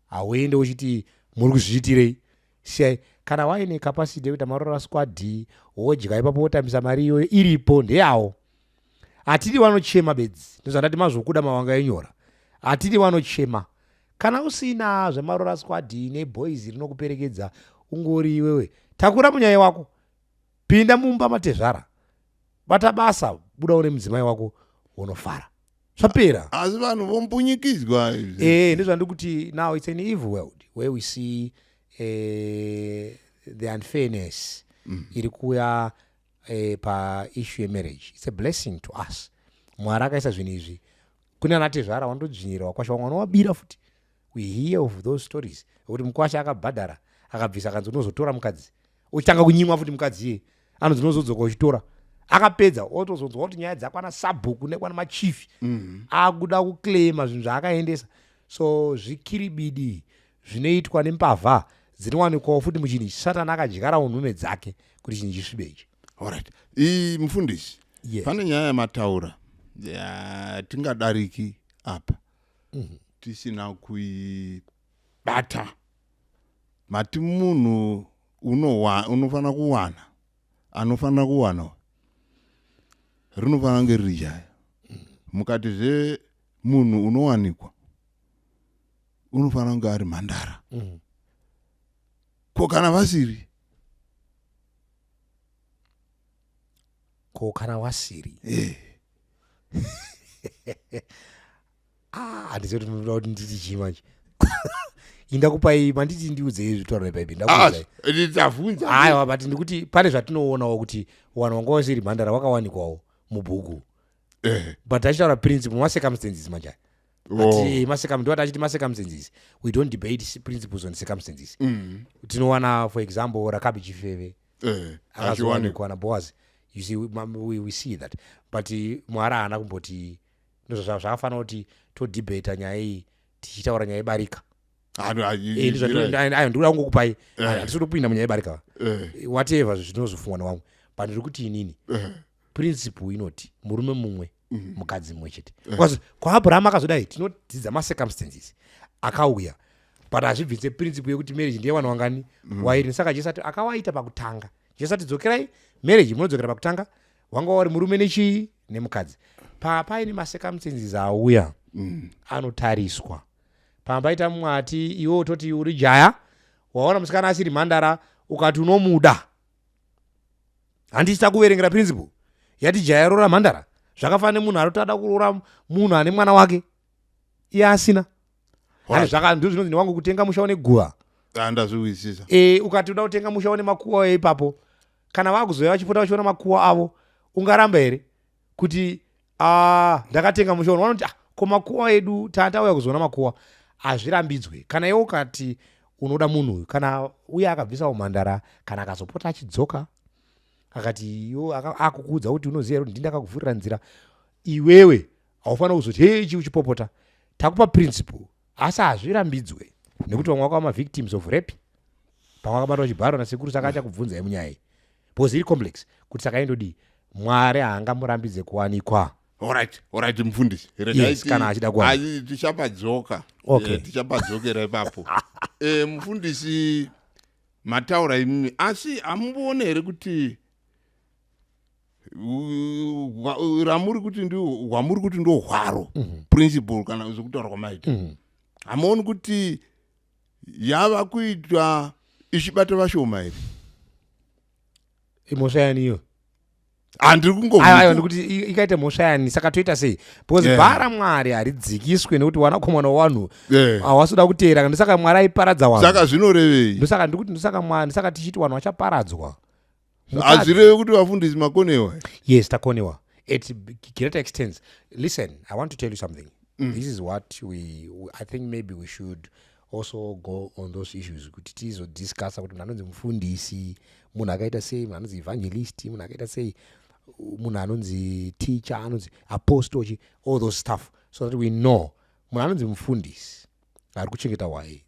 hauende uchiti muri kuzviitirei, siyai. Kana waine capacity yekuita marora squad, wodya ipapo, wotambisa mari iyoyo iripo, ndeyawo. Hatidi vanochema bedzi. Ndozvandati mazvokuda mawanga enyora, hatidi vanochema. Kana usina zvemarora squad neboys rinokuperekedza, ungori iwewe, takura munyaya wako, pinda mumba matezvara, bata basa, buda une mudzimai wako, unofara, zvapera.
Asi vanhu vombunyikidzwa.
Ndozvandiri kuti now it's an evil world where we see the unfairness iri kuuya paissue yemarriage. It's a blessing to us. Mwari akaisa zvinhu izvi. Kune anatezvara wanotodzvinyirira wakwasha, vamwe vanovabira futi. We hear of those stories ekuti mukwasha akabhadhara, akabvisa, akanzi unozotora mukadzi, uchitanga kunyimwa futi mukadzi iye, anonzi unozodzoka uchitora. Akapedza, otozonzwa kuti nyaya dzakwana sabhuku nekwana machifi, akuda kuclaima zvinhu zvaakaendesa. So zvikiribidi zvinoitwa nembavha dzinowanikwawo futi muchinhu ichi. Satani akadyarawo nhume dzake kuti chinhu chisvibe ichi.
Alright, i mufundisi,
Yes.
pane nyaya yamataura yatingadariki apa tisina kuibata. Mati munhu unofanira kuwana, anofanira kuwana rinofanira kunge riri jaya. Mukatizve munhu unowanikwa unofanira kunge ari mhandara. Ko kana vasiri?
Ko kana wasiri? Ah, handizivi kuti munoda kuti nditi chii manje. Indakupai manditi ndiudzei zvitauro nebhaibheri. Ndakuudzai.
Tavhunza.
Aiwa, but ndikuti pane zvatinoonawo kuti vanhu vanga vasiri mhandara vakawanikwawo mubhuku. But achitaura principle, macircumstances manje aya. Ati ndowati achiti macircumstances, we don't debate principles on circumstances. Tinowana, for example, Rakabi chifeve,
Achiwanikwa.
Akazowanikwa naBoaz. You see, we see that, but Mwari haana kumboti ndozvo zvakafanira kuti todhibheta nyaya iyi tichitaura nyaya yebarika. Ayo ndikuda kungokupai. Handisi kutopinda munyaya yebarika, whatever zvinozofungwa nevamwe, but ndiri kuti inini principle inoti murume mumwe, mukadzi mumwe chete, because kwaAbraham akazodai, tinodzidza macircumstances akauya, but hazvibvise principle yekuti marriage ndiye vanhu wangani? Wairi. Saka Jesu ati akawaita pakutanga, Jesu ati dzokerai marriage, munodzokera pakutanga, wanga wari murume nechii nemukadzi. Papaine macircumstances auya, anotariswa. Pambaita mumwe ati iwe utoti uri jaya, waona musikana asiri mhandara, ukati unomuda, handisi takuverengera principle yati jaya roora mhandara. Zvakafanana nemunhu ari kutoda kuroora munhu ane mwana wake, iye asina. Hani ndo zvinonzi newangu kutenga musha une guva.
Ah, ndazviwisisa.
Ukati uda kutenga musha une makuwa ipapo, kana vakuzoya vachipota vachiona makuwa avo, ungaramba here kuti, "Ah, ndakatenga musha uno?" Vanoti, "Ah, ko makuwa edu tauya kuzoona makuwa." Hazvirambidzwe. Kana iwe ukati unoda munhu uyu, kana uye akabvisa umhandara, kana akazopota achidzoka. Akati iwo akukuudza kuti unoziva here kuti ndindakakuvhurira nzira iwewe, haufanira kuzoti hei chi uchipopota. Takupa principle, asi hazvirambidzwe nekuti vamwe vakava mavictims of rape, pamwe akabatwa chibharo nasekuru, saka achakubvunzai munyaya iyi because iri complex kuti saka indodii. Mwari haangamurambidze kuwanikwa.
Alright, mufundisi.
Yes, kana achida kuwanikwa.
Tichapadzoka.
Okay.
Tichapadzokera ipapo. Mufundisi, mataura imimi, asi hamuone here kuti ramuri kuti ndi hwamuri kuti ndo hwaro, principle kana zvekutaura kwamaita, hamuoni kuti yava kuitwa ichibata vashoma here?
Imhosva yani iyo?
Handiri
Aiwa,
kungobvunza.
Ndikuti ikaita mhosva yani, saka toita sei? Because bhara Mwari haridzikiswe nekuti wanakomana wavanhu hawasi kuteera. Ndosaka Mwari aiparadza vanhu.
Saka zvinorevei?
Ndosaka ndikuti, ndosaka Mwari, ndosaka tichiti vanhu vachaparadzwa.
Hazvirevi kuti vafundisi makonewa?
Yes, takonewa at greater extents. Listen, I want to tell you something. This is what we, I think maybe we should also go on those issues kuti tizodiscussa kuti munhu anonzi mufundisi munhu akaita sei, munhu anonzi evangelist munhu akaita sei, munhu anonzi teacher, anonzi apostle chi, all those stuff, so that we know munhu anonzi mufundisi ari kuchengeta hwai,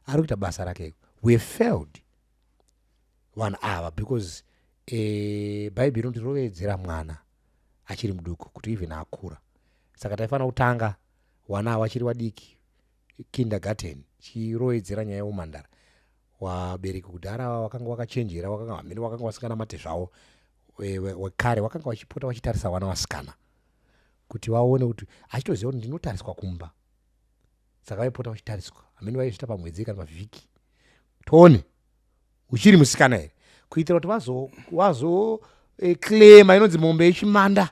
ari kuita basa rake. We have failed vanhu ava because Bhaibheri rinoti rovedzera mwana achiri muduku kuti even akura. Saka taifanira kutanga wana ava achiri vadiki, kindergarten, chirovedzera nyaya yeumhandara. Wabereki kudhara wakanga wakachenjera, wakanga hamene wakanga vasinganamate zvavo wekare, wakanga vachipota vachitarisa vana vasikana kuti vaone kuti achitoziva kuti ndinotariswa kumba. Saka vaipota vachitariswa, hamene vaizviita pamwedzi kana pavhiki, toone uchiri musikana here, kuitira kuti vazo claima inonzi mombe yechimanda.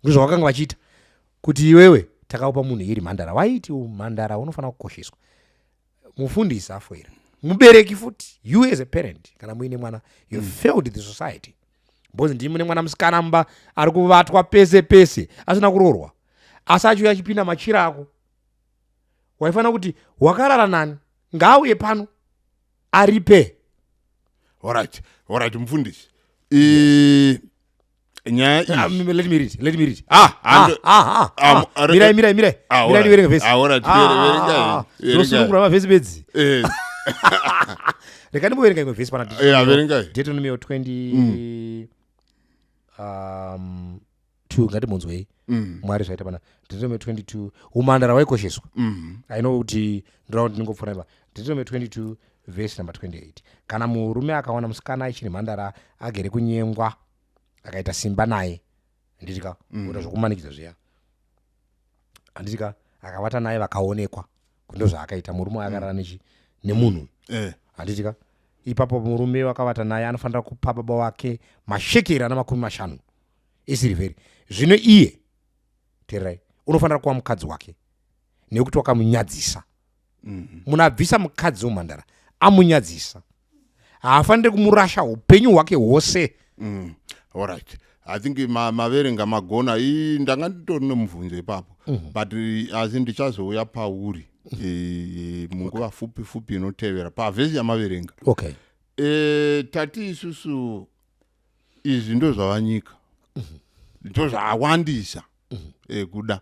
Ndozvavakanga vachiita kuti iwewe takaupa munhu iri mhandara. Waiti mhandara unofanira kukosheswa. Mufundisi afoira, mubereki futi, you as a parent, kana muine mwana, you failed the society because ndimi mune mwana musikana mumba ari kuvatwa pese pese asina kuroorwa, asi achiuya achipinda machira ako. Waifanira kuti wakarara nani, ngaauye pano aripe.
Alright, mufundisi, nyaya
Ah,
iyi
let me read, let me read.
Ah,
Ah, ah, ah,
Ah,
ah. Mirai, mirai, mirai.
Ah,
Mirai.
alright.
Ndiverenge vhesi.
Ah, alright,
Ah,
verengai,
ah, ah.
verengai.
Ndinosunungura mavhesi bedzi. Rega ndimboverenga imwe vhesi pana
Verengai.
Deuteronomy 20 2. Ngatimunzwei Mwari zvaita pana Deuteronomy 22. Umhandara waikosheswa. I know kuti ndoda kuti ndingopfuura ipa. Deuteronomy 22 verse number 28: kana murume akawana musikana achiri mhandara agere kunyengwa, akaita simba naye, handitika, kuita zvokumanikidza zviya, handitika, akavata naye, vakaonekwa, ndo zvaakaita murume akarara nechi nemunhu, handitika, ipapo murume wakavata naye anofanira kupa baba wake mashekeri ana 50 esirivheri. Zvino iye, teererai, unofanira kuva mukadzi wake nekuti wakamunyadzisa. Munhu abvisa mukadzi womhandara amunyadzisa, haafaniri kumurasha upenyu hwake hwose.
Alright, I think maverenga magona. Ndanga nditori nemubvunzo ipapo, but asi ndichazouya pauri munguva fupi fupi inotevera pavhesi yamaverenga. Tati isusu izvi ndo zvava nyika, ndo zvawandisa kuda.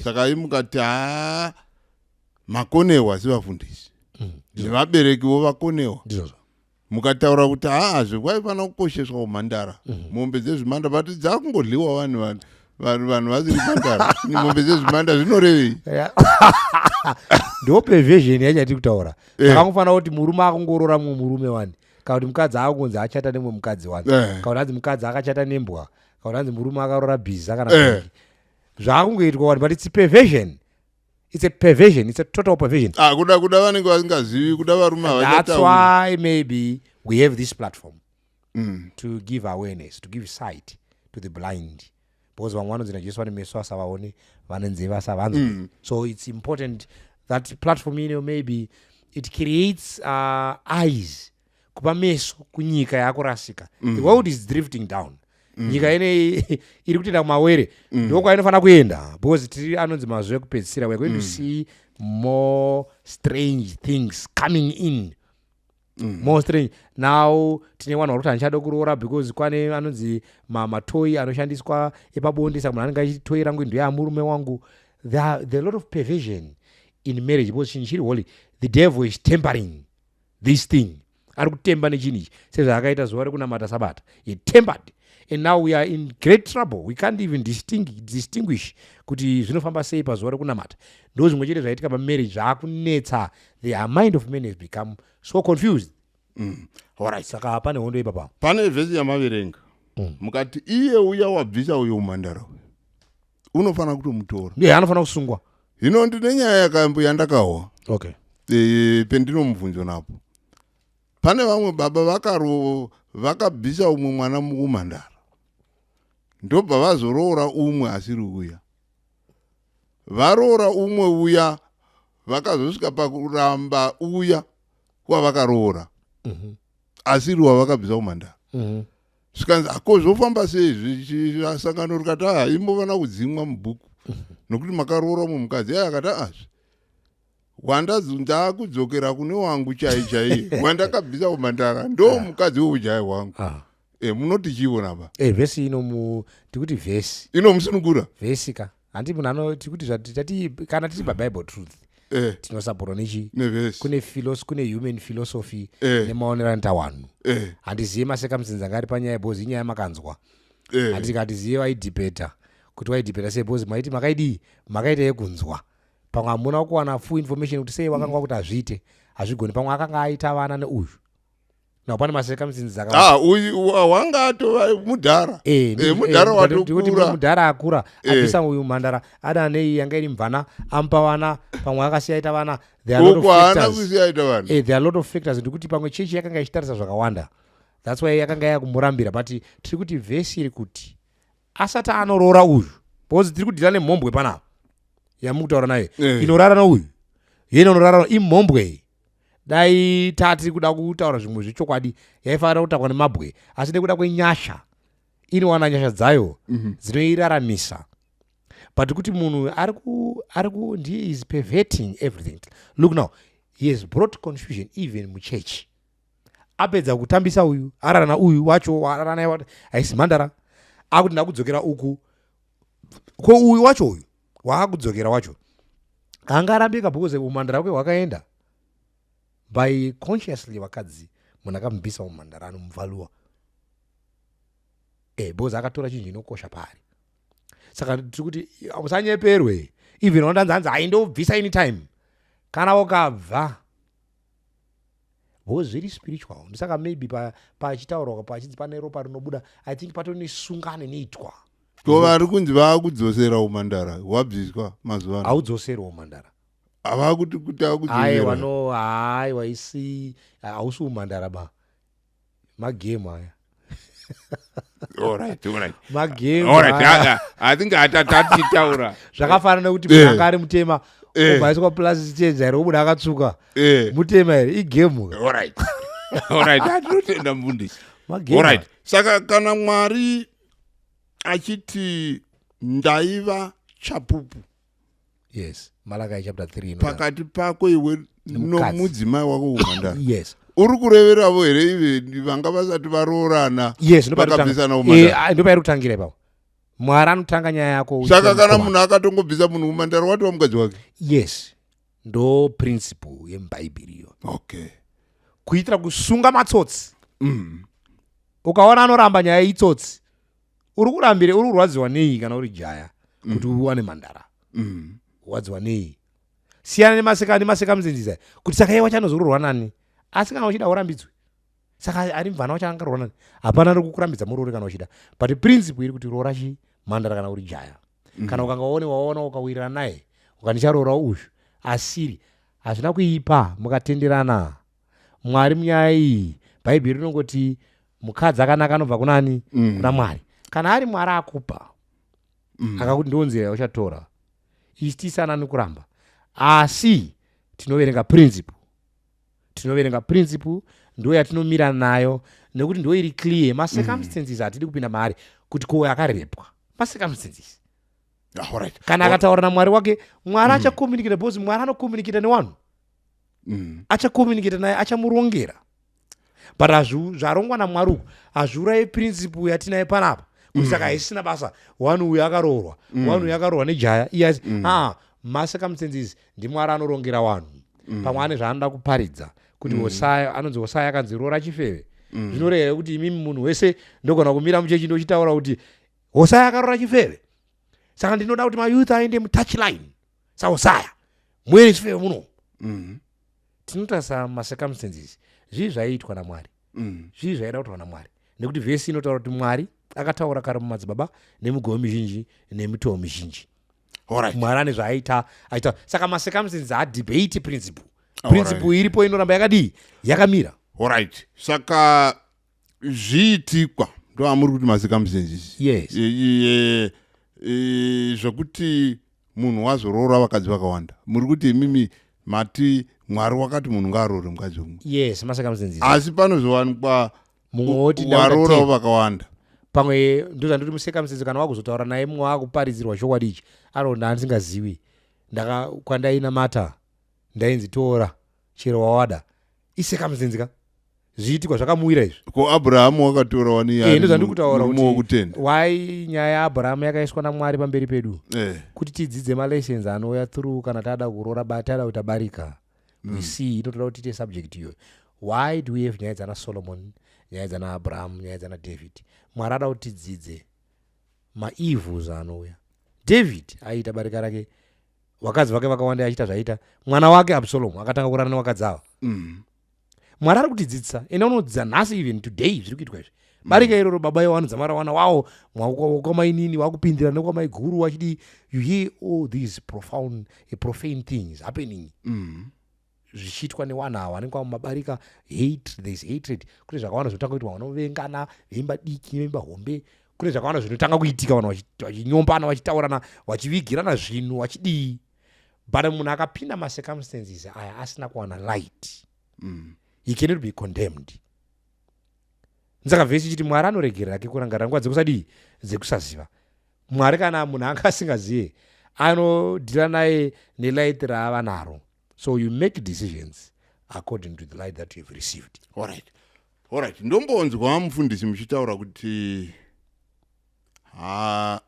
Saka imukati ha makonewa sevafundisi nevaberekiwo vakonewa.
Ndizvozvo.
Mukataura kuti haazve kwaifanira kukosheswa umhandara, mombe dzezvimanda, but dzakungodliwa vanhu vasiri mhandara, mombe dzezvimanda zvinorevei?
Ndo perversion yacho yatiri kutaura. Takangofanira kuti murume akungorora mumwe murume wani, kana kuti mukadzi akunzi achata nemumwe mukadzi wani, kana kuti hanzi mukadzi akachata nembwa, kana kuti hanzi murume akarora bhiza kana donkey. Zvaakungoitwa wani, but it's perversion, it's a perversion, it's a total perversion.
Ah, kuda vanenge vasingazivi, kuda varume
That's
havachatauri.
why maybe we have this platform to give awareness, to give sight to the blind, because vamwe vanonzi naJesu vane meso asavaoni, vane nzeve asavanzwi. So it's important that platform ino maybe it creates eyes, kupa meso kunyika yakurasika. The world is drifting down. Nyika inei iri kutoenda kumawere, ndokwainofanira kuenda because tiri anonzi mazuva ekupedzisira. We are going to see more strange things coming in. More strange now, tine vanhu vari kuti handichada kuroora because kwane anonzi matoy anoshandiswa epabonde. Saka munhu anenge achiti toy rangu ndeyamurume wangu. There are a lot of perversion in marriage because chinhu chiri holy, the devil is tampering this thing. Ari kutemba nechinhu ichi sezvaakaita zuva rekunamata Sabata. He tampered and now we are in great trouble. We can't even distinguish kuti zvinofamba sei pazuva rekunamata. Ndo zvimwe chete zvaitika pamarriage, zvaakunetsa. The mind of man has become so confused.
Alright.
Saka pane hondo ipapa.
Pane vhesi yamaverenga, mukati iye uya wabvisa uyo umhandara uyu unofanira kutomutora.
Ndiye anofanira kusungwa.
Hino ndine nyaya yakambo yandakahwa. Pendinomubvunzo napo, pane vamwe baba vakabvisa umwe mwana muumhandara, ndobva vazoroora umwe asiri uya. Varoora umwe uya, vakazosvika pakuramba uya wavakaroora asiri wavakabvisa umhandara. Zvikanzi, "Ako zvofamba sei?" Sangano rikati, "A, imbovana kudzimwa mubhuku nokuti makaroora umwe mukadzi." Iye akati, "Azvi ndaakudzokera kune wangu chai chaiye wandakabvisa kumhandara, ndo mukadzi weujaya hwangu." Munoti chiona pa?
Vhesi ino tikuti vhesi
inomusunungura.
Vhesi ka, handi munhu ano tikuti zvati tati kana tiri paBible truth, tinosapotwa nechi
nevhesi.
Kune human philosophy nemaonero anoita vanhu. Handizive macircumstances anga ari panyaya because inyaya makanzwa. Handiti hatizive vaidhibheta kuti vaidhibheta sei because maiti makaidii, makaita yekunzwa. Pamwe hamuna kuwana full information kuti sei vakanga vakuti hazviite, hazvigoni. Pamwe akanga aita vana neuyu now, pane macircumstances akawanda.
Ah, uyu wanga atova mudhara. Mudhara
ndikuti
watokura.
Mudhara akura, abvisa uyu mhandara, ada nei yanga iri mvana, amupa vana. Pamwe akasiya aita vana. There are a lot of
Uku haana
factors.
kusiya aita vana.
There are a lot of factors. Ndikuti pamwe chechi yakanga ichitarisa zvakawanda, that's why yakanga yakumurambira. But tiri kuti vhesi iri kuti asati anoroora uyu, because tiri kudhila nemhombwe panapa yamukutaura nayo, inorara nouyu, yena unorara imhombwe iyi. Dai tati kuda kutaura zvimwe zvechokwadi, yaifanira kutakwa nemabwe, asi nekuda kwenyasha inowana nyasha dzayo dzinoiraramisa. But kuti munhu ari ku ndiye is perverting everything. Look now, he has brought confusion even muchechi. Apedza kutambisa uyu, arara nauyu wacho waarara naye haisi mhandara, akuti ndakudzokera uku. Ko uyu wacho, uyu waakudzokera wacho haangarambika because umhandara hwake hwakaenda by consciously. Vakadzi, munhu akamubvisa umhandara anomuvaluwa because akatora chinhu chinokosha paari. Saka tiri kuti musanyeperwe. Even wandanzi hanzi haindobvisa anytime kana ukabva because zviri spiritual. Ndisaka maybe pachitaurwa pachinzi pane ropa rinobuda, I think patone sungano inoitwa.
Ko vari kunzi vaakudzosera umhandara hwabviswa mazuva ano?
Haudzoserwa umhandara.
Havakuti kuti
Aiwa.
Akudzosera.
No, haiwa, isi hausi umhandara ba, magemu aya.
Alright.
Magemu
Alright.
aya.
I think hatatichitaura.
Zvakafanana nekuti munhu anga ari mutema, obva aiswa plastic surgery, obuda akatsvuka. Mutema here? Igemu.
Alright, atinotenda mufundisi.
Magemu.
Alright, saka kana Mwari achiti ndaiva chapupu
Yes, Malachi chapter 3
pakati pako iwe
Nemukadzi.
nomudzimai wako umhandara, uri kureveravo here ive vanga vasati varoorana,
Yes.
vakabvisana umhandara?
Ndopairi kutangira ipapo. Mwari anotanga nyaya yako
Saka
uchiva
kana
mukomana.
Munhu akatongobvisa munhu umhandara, watova mukadzi wake?
Yes, ndo principle yemubhaibheri iyo. Kuitira kusunga matsotsi. Ukaona anoramba nyaya itsotsi. Uri kurambire, uri kurwadziwa nei kana uri jaya kuti uwane mhandara? Kurwadziwa nei? Siyana nemaseka nemacircumstances kuti saka iye wacho anozororwa nani? Asi kana uchida urambidzwe, saka ari mvana wacho angarorwa nani? Hapana ari kukurambidza muroore kana uchida, but principle iri kuti roora chi mhandara kana uri jaya. Kana ukanga waone waona ukawirirana naye, ukandicharoora uyu asiri, hazvina kuipa mukatenderana. Mwari munyaya iyi, Bhaibheri rinongoti mukadzi akanaka anobva kunani? Kuna Mwari. Kana ari Mwari akupa, akakuti ndo nzira yauchatora, isi tisanani kuramba, asi tinoverenga principle. Tinoverenga principle, ndo yatinomira nayo nekuti ndo iri clear. Macircumstances hatidi kupinda maari kuti ko akarepwa, macircumstances. Kana akataura naMwari wake, Mwari achacommunicata because Mwari anocommunicata nevanhu. Achacommunicata naye, achamurongera. But zvarongwa naMwari uku hazviurayi principle yatinaye panapa kuti saka haisina basa. One uyu akaroorwa, one uyu akaroorwa nejaya iye asi ah, macircumstances ndiMwari anorongera vanhu. Pamwe ane zvaanoda kuparidza kuti Hosaya anonzi Hosaya akanzi roora chifeve. Zvinoreva here kuti imimi munhu wese ndogona kumira muchechi ndochitaura kuti Hosaya akaroora chifeve, saka ndinoda kuti mayouth aende mutouchline saHosaya, muene chifeve muno? Tinotarisa macircumstances, zvii zvaiitwa naMwari, zvii zvaida kutaura naMwari, nekuti vhesi inotaura kuti Mwari akataura kare mumadzibaba nemigove mizhinji nemitoo mizhinji. Mwari ane zvaaita aita, saka macircumstances haadebate principle. Principle iripo inoramba yakadii? Yakamira.
Alright, saka zviitikwa ndo amuri kuti macircumstances?
Yes.
Zvokuti munhu wazoroora vakadzi vakawanda, muri kuti imimi mati Mwari wakati munhu ngaaroore mukadzi umwe.
Yes, macircumstances.
Asi panozowanikwa
mumwe woti
waroorawo vakawanda.
Pamwe ndozvandoti mucircumstances, kana wakuzotaura naye mumwe wakuparidzirwa chokwadi ichi, anoona handisingazivi ndaka kwandainamata ndainzi tora chero wawada. Icircumstance ka, zviitikwa zvakamuwira izvi.
Ko Abrahamu wakatora wani?
Ndozvandiri kutaura
kuti wokutenda.
Why nyaya yaAbrahamu yakaiswa naMwari pamberi pedu? Kuti tidzidze malessons anouya through kana tada kuroora, tada kuita barika. We see inotoda kuti tiite subject iyoyo. Why do we have nyaya dzana Solomon, nyaya dzana Abraham, nyaya dzana David? Mwari ada kuti tidzidze maevils anouya. David aiita barika rake, vakadzi vake vakawanda, achiita zvaita mwana wake Absalom akatanga kurara nevakadzi ava. Mwari ari kutidzidzisa. Ende unodzidza nhasi, even today zviri kuitwa izvi, barika iroro, baba iwo vanodzamara wana wawo kwamainini wakupindira nekwamaiguru wachidi. You hear all these profound profane things happening zvichiitwa nevanhu ava vanenge vamumabarika. Hate, there is hatred. Kune zvakawanda zvinotanga kuitwa, vanovengana, veimba diki veimba hombe. Kune zvakawanda zvinotanga kuitika, vanhu vachinyombana, vachitaurana, vachivigirana zvinhu, vachidii. But munhu akapinda macircumstances aya asina kuwana light, he cannot be condemned. Saka vhesi ichiti Mwari anoregerera ke kurangarira nguva dzekusadii, dzekusaziva. Mwari kana munhu anga asingazive, anodeala naye nelight raava naro. So you make decisions according to the light that you have received.
Alright, ndombonzwa mufundisi muchitaura kuti ha,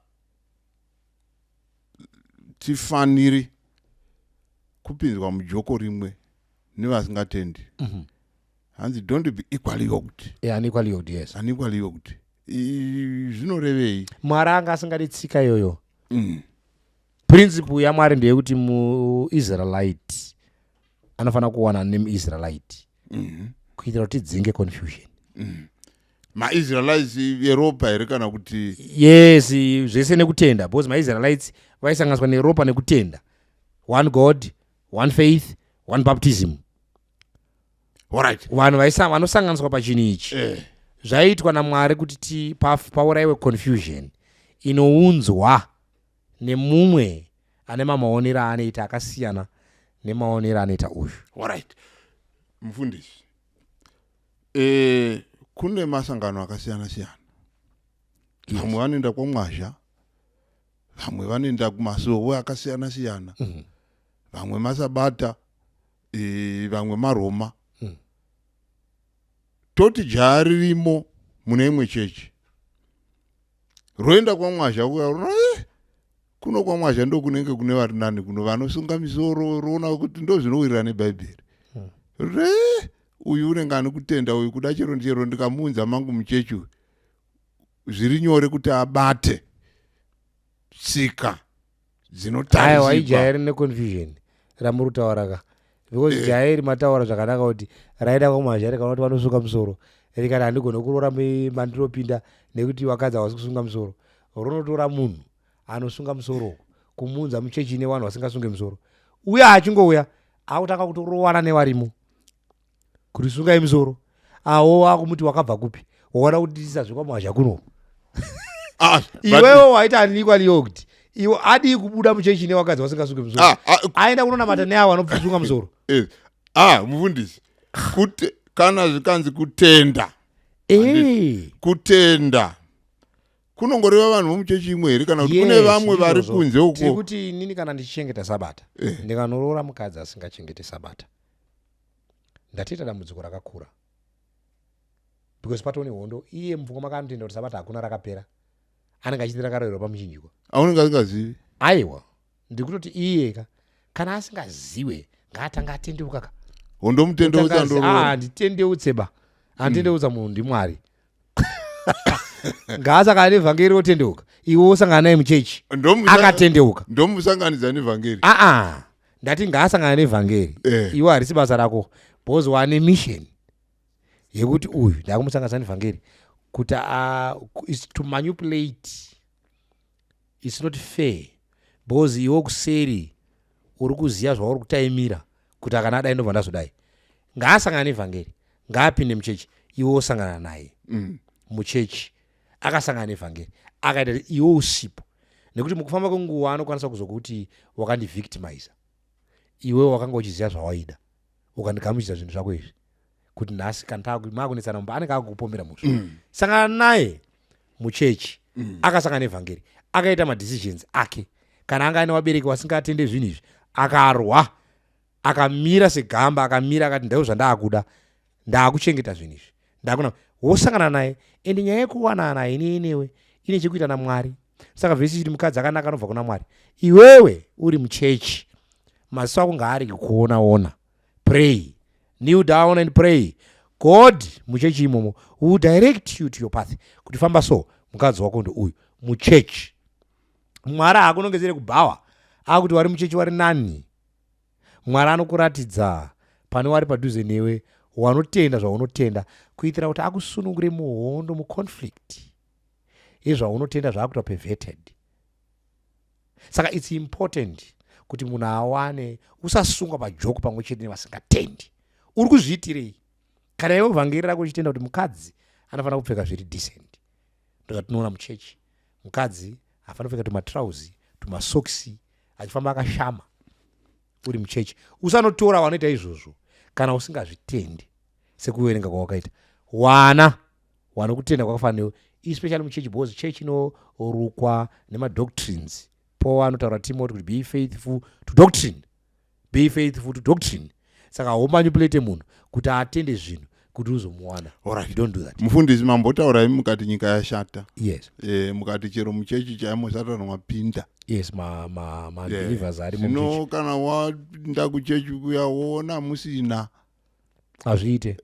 tifaniri kupinzwa mujoko rimwe nevasingatendi. Hanzi don't be equally yoked.
Yeah, unequally yoked, yes.
Unequally yoked. Zvinorevei?
Mwari anga asingadi tsika iyoyo. Principle yaMwari ndeyekuti muIsraelite anofanira kuwana nemuIsraelite kuitira kuti tidzinge confusion.
MaIsraelites eropa here kana kuti?
Yes, zvese nekutenda, because maIsraelites vaisanganiswa neropa nekutenda. One God, one faith, one baptism. Vanhu vanosanganiswa pachinhu ichi. Zvaiitwa naMwari kuti paurayiwe confusion inounzwa nemumwe ane mamaonero aanoita akasiyana nemaonero anoita uyu.
Alright, mufundisi, kune masangano akasiyana siyana. Vamwe vanoenda kwamwazha, vamwe vanoenda kumasowe akasiyana siyana, vamwe masabata, vamwe maroma. Toti jaya ririmo mune imwe chechi roenda kwamwazha kuya, rona kuno kwamwazha ndo kunenge kune vari nani, kuno vanosunga misoro, roona kuti ndo zvinowirirana nebhaibheri. Re uyu unenge ane kutenda uyu, kuda chero chero ndikamuunza mangu muchechi uyu, zviri nyore kuti abate tsika
Aiwa,
dzinotarisirwa.
Ijaya rine confusion ramuri kutaura ka, because jaya iri mataura zvakanaka kuti raenda kwamwazha rikaona kuti vanosunga musoro, rikati handigone kuroora mandinopinda nekuti vakadzi havasi kusunga musoro. Ronotora munhu anosunga musoro kumuunza muchechi ine vanhu vasingasunge musoro. Uya achingouya akutanga kutorowana nevarimo kuti sungai musoro. Awo akumuti wakabva kupi, waona kutitisa zvekwamwazha kuno?
Ah,
Iwewo waita unequally yoked. Iwe adii kubuda muchechi nevakadzi vasingasunge musoro? Aenda kunonamata neavo vanosunga musoro.
Ah, mufundisi, kuti kana zvikanzi kutenda, kutenda kunongoreva vanhu vomuchechi imwe here kana kuti kune
Yes,
vamwe vari
ndizvozvo.
kunze
Tiri
uko?
kuti inini kana ndichichengeta sabata, ndikanoroora mukadzi asingachengete sabata, ndatiita dambudziko rakakura. Because patone hondo, iye mupfungwa make anotenda kuti sabata hakuna, rakapera. Anenge achiti rakaroverwa pamuchinjikwa.
Aunenge asingazivi.
Aiwa, ndikutoti iyeka kana asingaziwe, ngaatanga atendeuka ka.
Hondo mutendeutsa.
Ndoro handitendeutse ba, hantendeutsa munhu ndimwari. Ngaasangana nevhangeri otendeuka. Iwe wosangana naye muchechi akatendeuka.
Ndomusanganidza nevhangeri.
Aa, ndati ngaasangana nevhangeri. Iwe harisi basa rako, because wane mission yekuti uyu ndakumusanganisa nevhangeri kuti is to manipulate. It's not fair, because iwe kuseri uri kuziva zvauri kutaimira kuti akana adai ndobva ndazodai. Ngaasangana nevhangeri, ngaapinde muchechi, iwe wosangana naye muchechi. Akasangana nevhangeri, akaita, iwe usipo, nekuti mukufamba kwenguva anokwanisa kuzokuti wakandivictimiza. Iwe wakanga uchiziva zvawaida, ukandigamuchidza zvinhu zvako izvi, kuti nhasi kana makunetsana mumba anenge akukupomera mhosva. Sangana naye muchechi. Akasangana nevhangeri, akaita madecisions ake. Kana anga aine vabereki vasingatende zvinhu izvi, akarwa, akamira segamba, akamira akati, "Ndaiwo zvandaakuda, ndaakuchengeta zvinhu izvi, ndakuna." Wosangana naye. Ende nyaya yekuwanana ini newe ine chekuita namwari. Saka vhesi ichiti mukadzi akanaka anobva kuna Mwari. Iwewe uri muchechi, maziso ako ngaarege kuona ona. Pray, kneel down and pray. God muchechi imomo will direct you to your path kuti famba so, mukadzi wako ndouyu muchechi. Mwari haakunongedzere kubhawa akuti wari muchechi wari nani. Mwari anokuratidza pane wari padhuze newe wanotenda zvaunotenda, kuitira kuti akusunungure muhondo, muconflict yezvaunotenda zvaakuita perverted. Saka it's important kuti munhu awane. Usasungwa pajoko pamwe chete nevasingatendi. Uri kuzviitirei kana iwe vhangeri rako uchitenda kuti mukadzi anofanira kupfeka zviri decent? Ndozvatinoona muchechi, mukadzi hafanira kupfeka tumatrauzi, tumasoksi, achifamba akashama. Uri muchechi, usanotora vanoita izvozvo kana usingazvitendi sekuverenga kwawakaita. Wana wanokutenda kwakafanana newe, especially muchechi, because chechi inorukwa nemadoctrines. Paul anotaura Timothy kuti be faithful to doctrine, be faithful to doctrine. Saka haumanipulate munhu kuti atende zvinhu kuti uzomuwana. You don't do that.
Mufundisi, mambotaura imi mukati nyika yashata.
Yes.
Mukati chero muchechi chaimo Satani wapinda.
Yes, mabelievers arimo.
Zvino kana waenda kuchechi kuya, woona musina
Hazviite.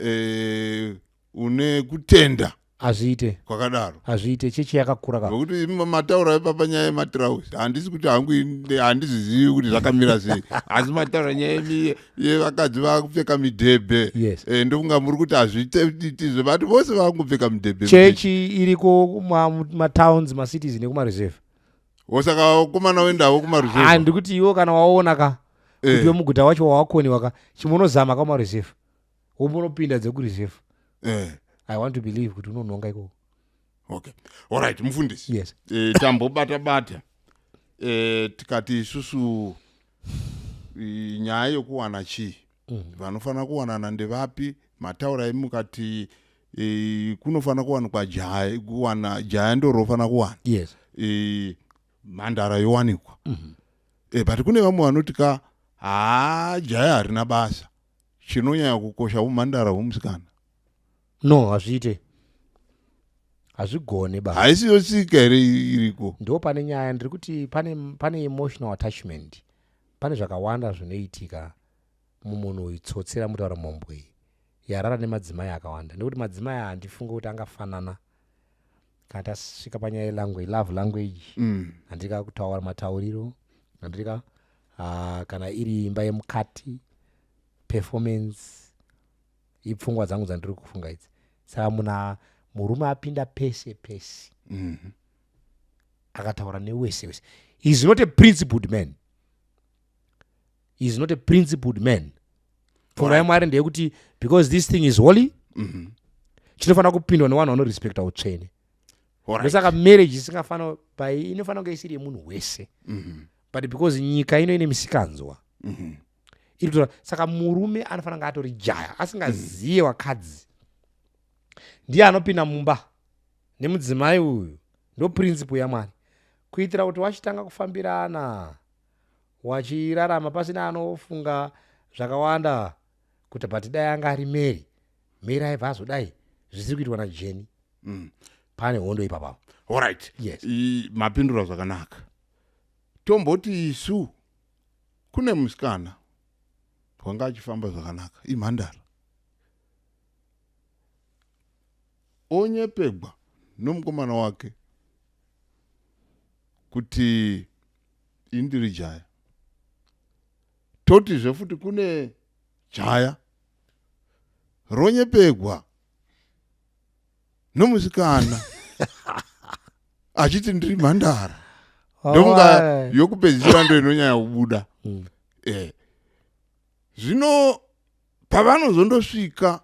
Une kutenda
Hazviite.
kwakadaro.
Hazviite, chechi yakakura ka.
Nokuti imi mataura ipapa nyaya yematirausi, handisi kuti hangu handizizivi kuti zvakamira sei, asi mataura nyaya yevakadzi vakupfeka midhebhe. Ndokunga muri kuti hazviitizve, vati vose vakungopfeka midhebhe.
Chechi iriko kumatowns, macities nekumareserve.
Osaka vakomana wendawo kumareserve.
Ndikuti iwo kana waona ka kuti wemuguta wacho wawakoniwa ka, chimonozama kumareserve, wombonopinda dzekureserve. I want to believe kuti unonhonga ikoko.
Okay, alright, mufundisi.
Yes.
Tambobata bata, tikati isusu nyaya yokuwana chii, vanofanira kuwanana ndevapi? Mataura imi mukati kunofanira kuwanikwa jaya, kuwana jaya ndo rofanira kuwana. Mhandara yowanikwa. But kune vamwe vanoti ka, haa, jaya harina basa, chinonyanya kukosha umhandara hwomusikana.
No, hazviite, hazvigone ba.
Haisiyo tsika here iriko?
Ndo pane nyaya. Ndiri kuti pane emotional attachment, pane zvakawanda zvinoitika mumunhu uyu. Tsotsi ramutaura, mhombwe iyi yarara nemadzimai akawanda, nekuti madzimai handifunge kuti angafanana kana tasvika panyaya yelanguage, love language. Handika kutaura matauriro, handika kana iri imba yemukati, performance. Ipfungwa dzangu dzandiri kufunga idzi. Saka munhu murume apinda pese pese, akataura newese wese, he is not a principled man, he is not a principled man. Pfungwa yamwari ndeyekuti because this thing is holy, chinofanira kupindwa nevanhu vanorespecta utsvene. Ndosaka marriage isingafanira pai, inofanira kunge isiri yemunhu wese. But because nyika ino ine misikanzwa iri kutora, saka murume anofanira kunge atori jaya asingaziye wakadzi, ndiye anopinda mumba nemudzimai uyu. Ndo principle yamwari, kuitira kuti wachitanga kufambirana, wachirarama pasina anofunga zvakawanda kuti but dai anga ari Mary, Mary aibva azodai. Zvisiri kuitwa naJenny. Pane hondo ipapa.
Alright.
Yes.
Mapindura zvakanaka. Tomboti isu kune musikana wanga achifamba zvakanaka, imhandara, onyepegwa nomukomana wake kuti indiri jaya. Totizve futi kune jaya ronyepegwa nomusikana achiti ndiri mhandara. Ndokunga yokupedzisira ndo inonyanya kubuda. Zvino pavanozondosvika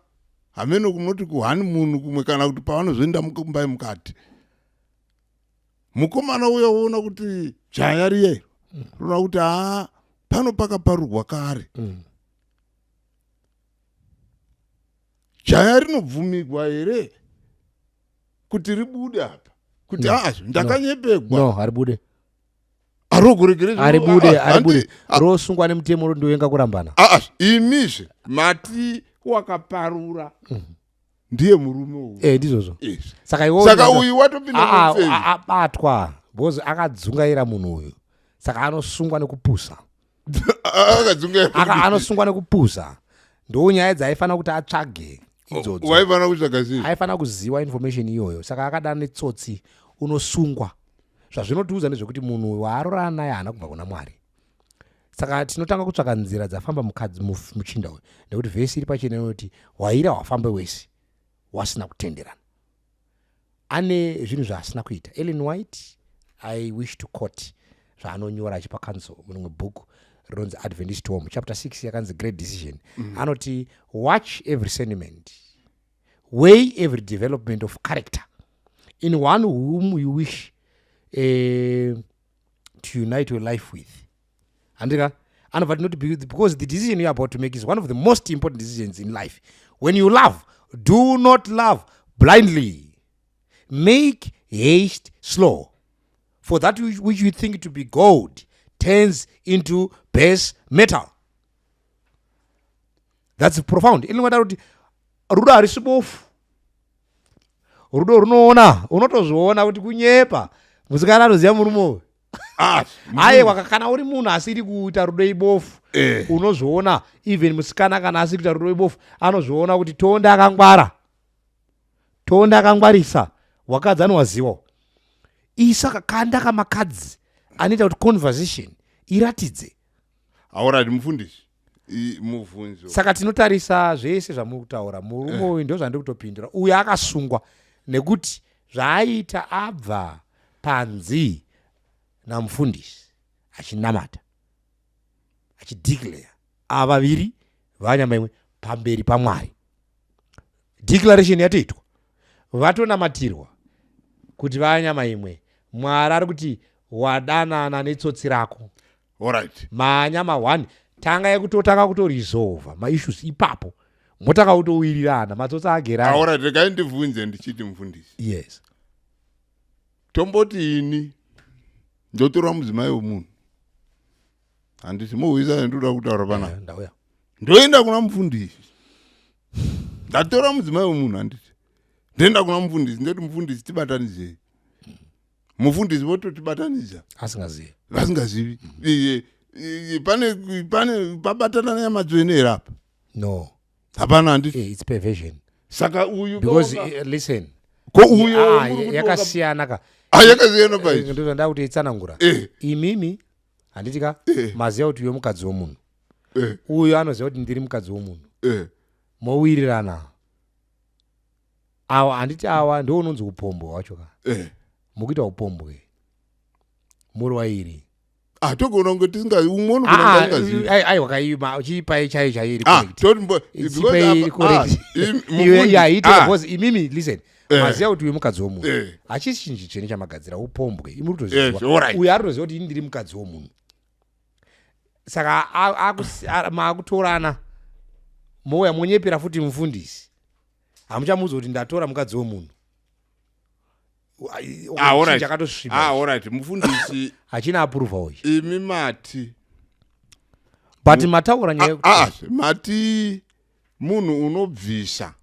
hameno kunoti kuhoneymoon kumwe, kana kuti pavanozoenda kumba mukati, mukomana uya woona kuti jaya riya iro rinoona kuti haa, pano pakaparurwa kare. Jaya rinobvumigwa here kuti ribude apa kuti
No.
aa, ndakanyepegwa?
No, haribude.
Arogoregere.
Haribude, haribude, rosungwa nemutemo, rondovenga kurambana.
Aa, imizve mati wakaparura ndiye murume uyu.
Eh, ndizvozvo.
Yes.
Saka iwe
Saka uyu watopinda mufezi.
Abatwa because akadzungaira munhu uyu, saka anosungwa nekupusa.
Akadzungaira.
Anosungwa nekupusa. Ndo nyaya dzaifanira kuti atsvage idzodzo.
Waifanira kutsvaga sei?
Aifanira kuziva information iyoyo. Saka akadana netsotsi, unosungwa. Zvazvinotiudza ndezvekuti munhu uyu waarorana naye haana kubva kuna Mwari. Saka tinotanga kutsvaka nzira dzafamba mukadzi, muchinda uyu, nekuti vhesi iri pachena inoti waira wafambe wese wasina kutenderana. Ane zvinhu zvaasina kuita. Ellen White, I wish to quote zvaanonyora achipa counsel murimwe bhuku rinonzi Adventist Home, chapter 6, yakanzi Great Decision. Anoti, "Watch every sentiment, weigh every development of character in one whom you wish to unite your life with." Handika anobva tinoti, "Because the decision you are about to make is one of the most important decisions in life. When you love, do not love blindly. Make haste slow, for that which you think to be gold turns into base metal." That's profound. Inongadaro kuti rudo harisi bofu, rudo runoona. Unotozviona kuti kunyepa, musikana anoziva murume uyu. Aiwa, kana uri munhu asiri kuita rudo ibofu, unozviona. Even musikana kana asiri kuita rudo ibofu, anozviona kuti Tonde akangwara, Tonde akangwarisa, wakadzi anowazivawo. Isa kakanda kamakadzi anoita kuti conversation iratidze.
Alright, mufundisi, mubvunzo.
Saka tinotarisa zvese zvamuri kutaura. Murume uyu, ndo zvandiri kutopindura, uyu akasungwa nekuti zvaaita abva panzi namufundisi achinamata, achideclare ava vaviri vanyama imwe pamberi paMwari. Declaration yatoitwa, vatonamatirwa kuti vanyama imwe. Mwari ari kuti wadanana netsotsi rako. Manyama 1, tanga yekutotanga kutoresolva maissues ipapo, motanga kutowirirana, matsotsi agerana.
Alright, regai ndibvunze ndichiti, mufundisi,
Yes.
Tomboti ini ndotora mudzimai wemunhu, handiti muhwisa ndoda kutaura panapa?
Eh, ndauya.
Ndoenda kuna mufundisi, ndatora mudzimai wemunhu, handiti? Ndoenda kuna mufundisi, ndoti, "Mufundisi, tibatanidzei." Mufundisi vototibatanidza.
Asingazivi.
Vasingazivi. Iye, pane pabatana nyama tsvene here apa?
No.
Hapana, handiti?
It's perversion.
Saka uyu
Because listen.
Ko uyo
Ah,
muri kuti
yakasiyana ka.
Ah, yakasiyana paizvi.
Ndozvandava kuti itsanangura. Imimi, handiti ka, maziva kuti uyo mukadzi womunhu, uyo anoziva kuti ndiri mukadzi womunhu. Mowirirana awa, handiti? Awa ndo unonzi upombwe wacho ka. Mukuita upombwe muri wairi.
Ah, togona kunge tisingazi, umwe unogona kunge asingazivi.
Aiwa, kaima chiipai chaiyo chaiyo iri
Ah,
correct.
toti because
Chipai iri correct.
ah,
Iwe
mufundisi,
yaite
ah,
because imimi, listen, maziva kuti uyu mukadzi womunhu. Hachisi chinhu chitsvene chamagadzira, upombwe. Imi
Yes, alright.
Uyu aritoziva kuti ini ndiri mukadzi womunhu. Saka maakutorana, mouya monyepera futi mufundisi, hamuchamuudza kuti ndatora mukadzi womunhu.
Ah, alright.
Chakatosviba.
Ah, alright, mufundisi.
Hachina approval ichi.
Imi mati
But mataura nyaya yekuti
Ah, mati munhu unobvisa.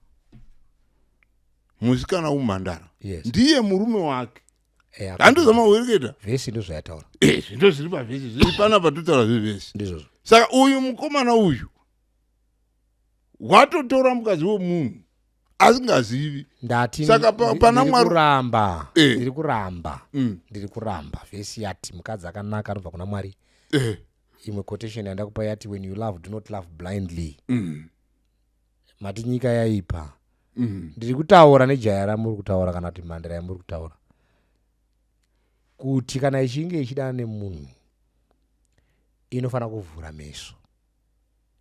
Musikana umhandara.
Yes.
Ndiye murume wake.
Eh,
Handozvamahwereketa.
Vhesi ndozvayataura.
Eh, ndo zviri pavhesi, zviri panapa totaura zvevhesi.
Ndizvozvo.
Saka uyu mukomana uyu watotora mukadzi wemunhu asingazivi.
Ndati
Saka pana
ndiri
Mwari-
kuramba.
Eh.
Ndiri kuramba. Ndiri kuramba. Vhesi yati mukadzi akanaka anobva kuna Mwari. Imwe quotation yandakupa yati, "When you love, do not love blindly." Mati nyika yaipa. Ndiri kutaura nejaya ramuri kutaura kana kuti mhandara yamuri kutaura kuti kana ichinge ichidana nemunhu, inofanira kuvhura meso,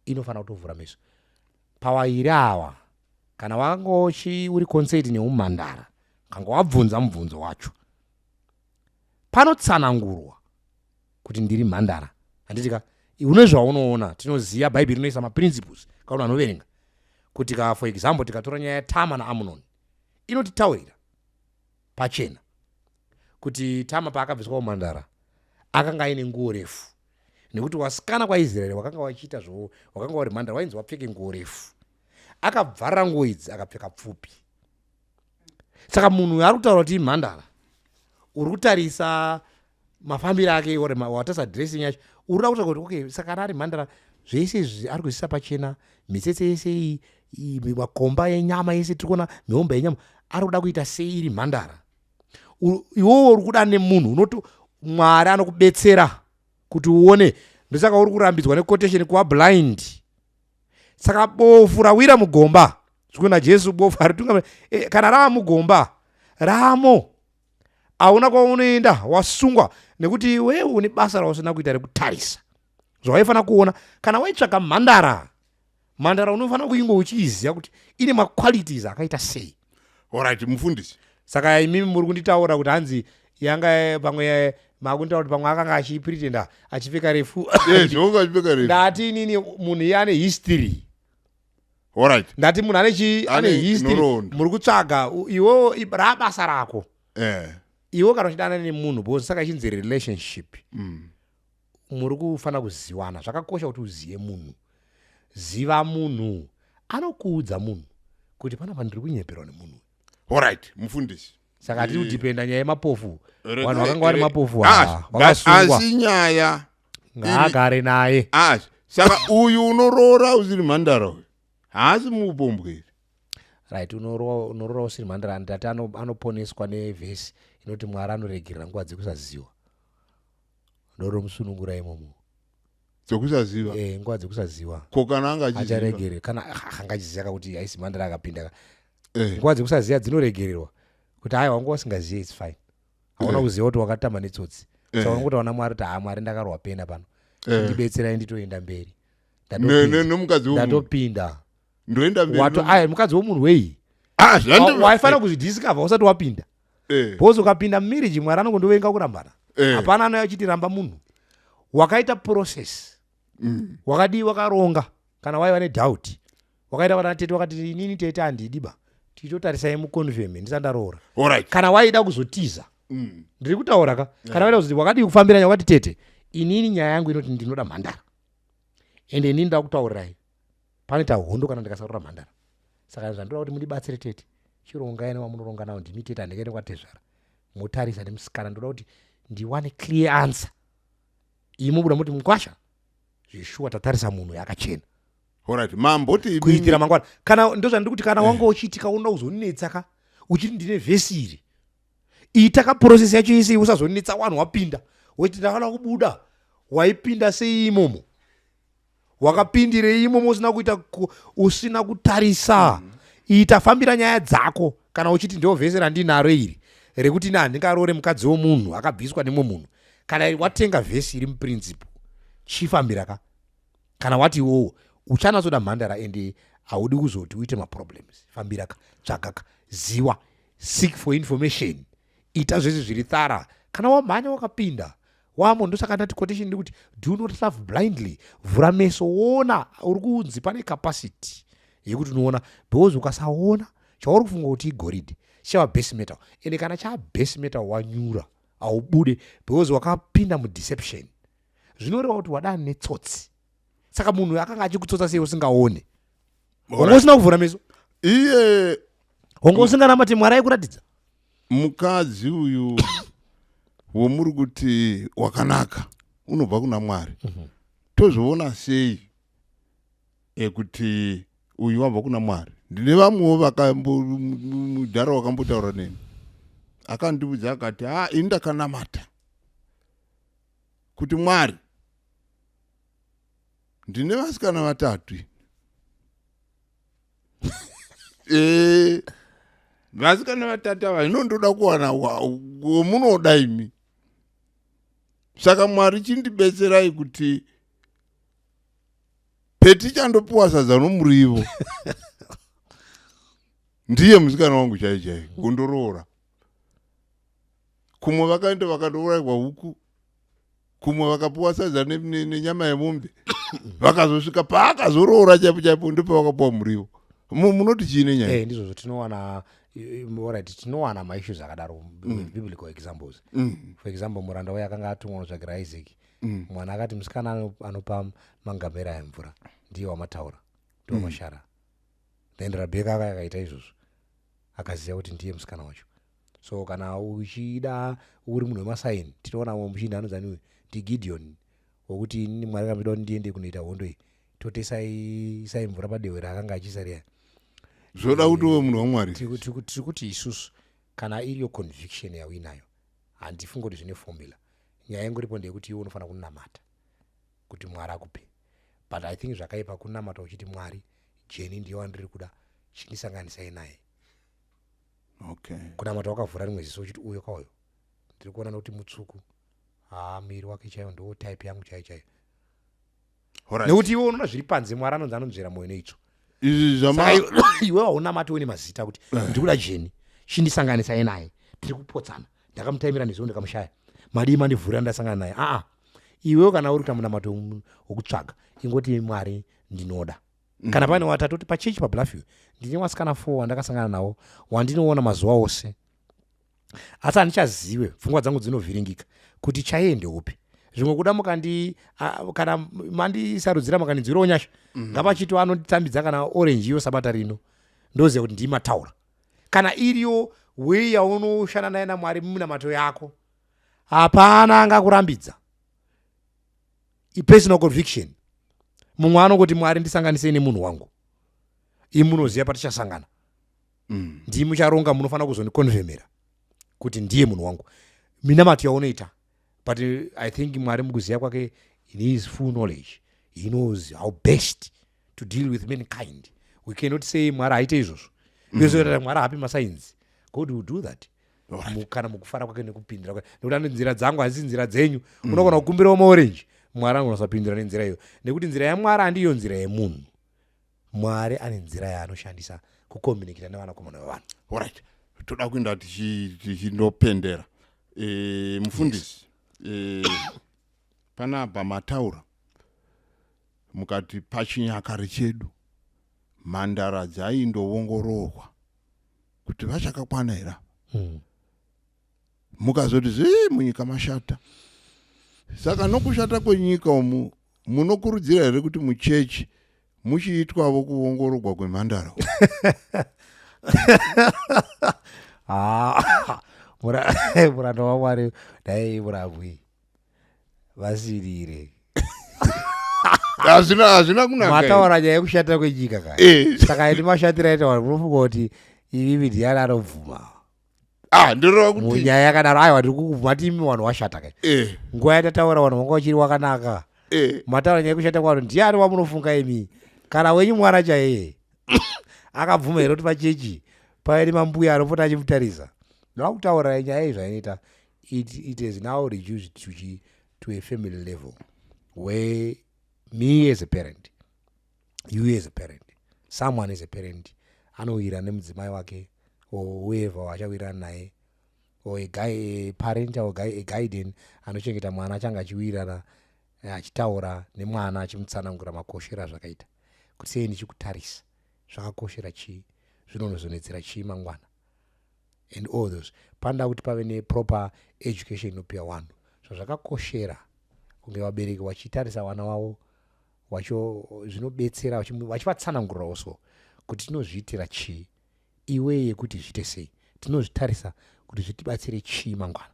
inofanira kutovhura meso pawairi awa. Kana wangochi uri concerned neumhandara, kanga wabvunza mubvunzo wacho, panotsanangurwa kuti ndiri mhandara, handiti ka? Une zvaunoona, tinoziva Bhaibheri rinoisa maprinciples kaunhu anoverenga kuti ka, for example, tikatora nyaya yaTama naAmunoni, inotitaurira pachena kuti Tama paakabviswa umhandara akanga aine nguo refu, nekuti wasikana kwaIsraeri wakanga wachiita zvo wakanga wari mhandara wainzi wapfeke nguo refu. Akabvarira nguo idzi, akapfeka pfupi. Saka munhu uyu ari kutaura kuti imhandara, uri kutarisa mafambiro ake or watarisa dressing yacho, uri kuda kutaura kuti okay, saka kana ari mhandara, zvese izvi ari kuzvisa pachena, mitsetse yese iyi, makomba enyama yese tiri kuona, mihomba yenyama, ari kuda kuita sei iri mhandara? Iwowo uri kuda nemunhu unoti Mwari anokubetsera kuti uone. Ndosaka uri kurambidzwa nequotation kuva blind. Saka bofu rawira mugomba, zvikuna Jesu, bofu haritunga. Kana rava mugomba, ramo, hauna kwaunoenda, wasungwa, nekuti iwewe une basa rausina kuita rekutarisa zvawaifanira kuona. Kana waitsvaga mhandara, mhandara unofanira kuinge uchiiziva kuti ine maqualities akaita sei.
Alright, mufundisi.
Saka imimi muri kunditaura kuti hanzi yanga pamwe, makunditaura kuti pamwe akanga achipretenda achipfeka refu.
Eh, zvonga achipfeka refu.
Ndati inini munhu iye ane history. Ndati munhu ane chi ane
Ane
history.
nhoroondo.
Muri kutsvaga iwewo rabasa rako. Iwe kana uchidana nemunhu, because saka ichinzi relationship, muri kufanira kuziwana. Zvakakosha kuti uzive munhu. Ziva munhu, anokuudza munhu kuti panapa ndiri kunyeperwa nemunhu.
Alright, mufundisi.
Saka hatiri kudhipenda nyaya yemapofu. Vanhu vakanga vari mapofu
Ah,
ava vakasungwa.
Asi nyaya
Ngaagare naye.
Ah, saka uyu unoroora usiri mhandara uyu haasi muupombwe here?
Right, unoroora usiri mhandara, ndati anoponeswa nevhesi inoti Mwari anoregerera nguva dzekusaziva, ndoromusunungura imomo.
Dzekusaziva?
Eh, nguva dzekusaziva.
Ko kana anga achiziva?
Acharegere kana anga achiziva kakuti haisi mhandara akapinda ka.
Eh.
Nguva dzekusaziva dzinoregererwa kuti aiwa, wanga usingazive, it's fine, hauna kuziva kuti wakatamba netsotsi. Saka unongotaura Mwari kuti, "Ha, Mwari, ndakarwa pena pano, ndibetserai nditoenda mberi." Ndatopinda.
Nemukadzi wemunhu.
Ndatopinda.
Ndoenda mberi.
Wato aya mukadzi womunhu wei?
Ah,
Waifanira kuzvidiscover usati wapinda, because ukapinda mumarriage, Mwari anongondovenga kurambana. Hapana anouya achiti ramba munhu. Wakaita process, wakadii, wakaronga. Kana waiva nedoubt, wakaita vana tete, wakati, "Inini tete handidi ba, titotarisai muconfirm ndisati ndaroora." Kana waida kuzotiza, ndiri kutaura ka, kana waida kuzoti, wakadii kufambira nyaya, wakati, "Tete, inini nyaya yangu inoti ndinoda mhandara, ende inini ndoda kutaurirai panoita hondo kana ndikasarora mhandara. Saka zvandoda kuti mundibatsire tete, chirongai newamunoronga nawo. Ndimi tete, handikaende kwatezvara, motarisa nemusikana. Ndoda kuti ndiwane clear answer." Iyi mobuda muti, "Mukwasha, zveshuwa tatarisa munhu yakachena."
Alright, mamboti
Kuitira mangwana kana, ndozvandiri kuti, kana wanga uchiitika unoda kuzonetsa ka, uchiti ndine vhesi iri, ita kaprocess yacho yese, usazonetsa vanhu wapinda weti ndakada kubuda. Waipinda sei imomo? Wakapindirei imomo usina kuita usina kutarisa? Ita, fambira nyaya dzako. Kana uchiti ndo vhesi randinaro iri rekuti ine handingarore mukadzi womunhu akabviswa nemumwe munhu, kana watenga vhesi iri muprinciple, chifambira ka. Kana wati iwowo uchanatsoda mhandara ende haudi kuzoti uite maproblems, fambira ka, tsvaga ka, ziwa, seek for information, ita zvese zviri thara. Kana wamhanya wakapinda wamo, ndosaka ndati quotation ndikuti, "Do not love blindly." Vhura meso, ona uri kunzi pane capacity yekuti unoona, because ukasaona, chauri kufunga kuti igoridhe chichava base metal, ende kana chaa base metal, wanyura, haubude, because wakapinda mudeception. Zvinoreva kuti wadani netsotsi. Saka munhu akanga achikutsotsa sei usingaone? Wanga usina kuvhura meso.
Iye.
Wanga usinganamati, Mwari aikuratidza.
Mukadzi uyu womuri kuti wakanaka unobva kuna Mwari, tozviona sei ekuti uyu wabva kuna Mwari? Ndine vamwewo vakamudhara wakambotaura neni, akandiudza akati, "Ha, ini ndakanamata kuti Mwari, ndine vasikana vatatu. Vasikana vatatu ava inondoda kuwana wemunoda imi. Saka Mwari chindibetserai kuti petichandopiwa sadza nomurivo, ndiye musikana wangu chai chai kundoroora." Kumwe vakaenda vakandourayirwa huku, kumwe vakapiwa sadza nenyama yemombe. Vakazosvika paakazoroora chaipo chaipo, ndopavakapiwa muriwo. Munoti chii nenyaya?
Ndizvozvo tinowana, alright, tinowana maissues akadaro with biblical examples. For example, muranda uyo akanga atumwa kunotsvagira Isaac mwana, akati musikana anopa mangamera emvura ndiye wamataura, ndiwo mashara. Then Rabheka aka akaita izvozvo, akaziva kuti ndiye musikana wacho. So kana uchida, uri munhu wemasaini, tinoona mumwe muchinda anonzi ani, ndiGideon, wokuti, "Inini Mwari kamida kuti ndiende kunoita hondo iyi, totesai, isai mvura padehwe raakanga achiisa riya."
Zvoda kuti uve munhu waMwari.
Tiri kuti isusu, kana iriyo conviction yauinayo, handifungi kuti zvine formula. Nyaya ingoripo ndeyekuti iwe unofanira kunamata kuti Mwari akupe. But I think zvakaipa kunamata uchiti, "Mwari, Jeni ndiye wandiri kuda, chindisanganisai naye." Kunamata wakavhura rimwe ziso uchiti, "Uyo kauyo ndiri kuona nokuti mutsvuku, haa, miri wake chaiyo ndo type yangu chaiyo chaiyo." Nekuti iwe unoona zviri panze, Mwari anonzi anonzvera mwoyo neitsvo.
Izvi zvama
Saka iwe haunamati une mazita kuti, "Ndiri kuda Jeni, chindisanganisai naye, tiri kupotsana, ndakamutaimira nezuva ndikamushaya, madii mandivhurira ndasangana naye." Aa, iwewe kana uri kuita munamato wokutsvaga, ingoti, "Mwari, ndinoda." Kana pane watatu kuti pachechi paBluffview ndine wasikana 4 wandakasangana nawo, wandinoona mazuva ose, asi handichazive, pfungwa dzangu dzinovhiringika kuti chaiye ndeupi. Zvimwe kuda mukandi kana mandisarudzira, makandinzwirawo nyasha, ngapachiti anonditambidza kana orange iyo sabata rino, ndoziva kuti ndimataura. Kana iriyo wei yaunoshanda naye naMwari muminamato yako, hapana angakurambidza. Ipersonal conviction. Mumwe anongoti, "Mwari, ndisanganisei nemunhu wangu, imi munoziva patichasangana." Ndii mucharonga, munofanira kuzondikonfemera kuti ndiye munhu wangu. Minamato yaunoita. But I think Mwari mukuziva kwake, in his full knowledge, he knows how best to deal with mankind. We cannot say Mwari haite izvozvo. Yozoita Mwari haapi masigns. God will do that kana mukufara kwake nekupindira kwake, nekuti ane nzira dzangu hadzisi nzira dzenyu. Unogona kukumbirawo maorenji, Mwari anogona kusapindira nenzira iyo, nekuti nzira yaMwari handiyo nzira yemunhu. Mwari ane nzira yaanoshandisa kucommunicata nevanakomana vevanhu.
Alright, toda kuenda tichindopendera. Mufundisi, panapa mataura mukati pachinyakare chedu mhandara dzaindoongororwa kuti vachakakwana here. Mukazoti zve munyika mashata. Saka nokushata kwenyika umu, munokurudzira here kuti muchechi muchiitwavo kuongororwa kwemhandara?
Ah, muranda waMwari, dai murambwi vasirire.
Hazvina kunaka.
Mataura nyaya yekushata kwenyika ka. Saka ini mashatiro aita vanhu, munofunga kuti ivimi ndiani anobvuma?
Ah, ndoreva kuti
munyaya yakadaro, aiwa, ndiri kukubvuma ti imi vanhu washata ka. Nguva yatataura vanhu vanga vachiri wakanaka. Mataura nyaya yekushata kwavanhu, ndiani wamunofunga imi? Kana wenyu mwana chaiye akabvuma here kuti pachechi paine mambuya anopota achimutarisa? Ndakutaurirai nyaya iyi zvainoita. It has now reduced to a family level where me as a parent, you as a parent, someone as a parent anowira nemudzimai wake or whoever wachawirirana naye, or a guy, a parent or a guardian anochengeta mwana achange achiwirirana, achitaura nemwana, achimutsanangura makoshero azvakaita, kuti sei ndichikutarisa, zvakakoshera chii, zvinonozonetsera chii mangwana and all those. Panoda kuti pave neproper education inopiwa vanhu zvazvakakoshera kunge vabereki vachitarisa vana vavo vacho, zvinobetsera vachivatsanangurirawo so kuti tinozviitira chii. Iwe yekuti zviite sei, tinozvitarisa kuti zvitibatsire chii mangwana.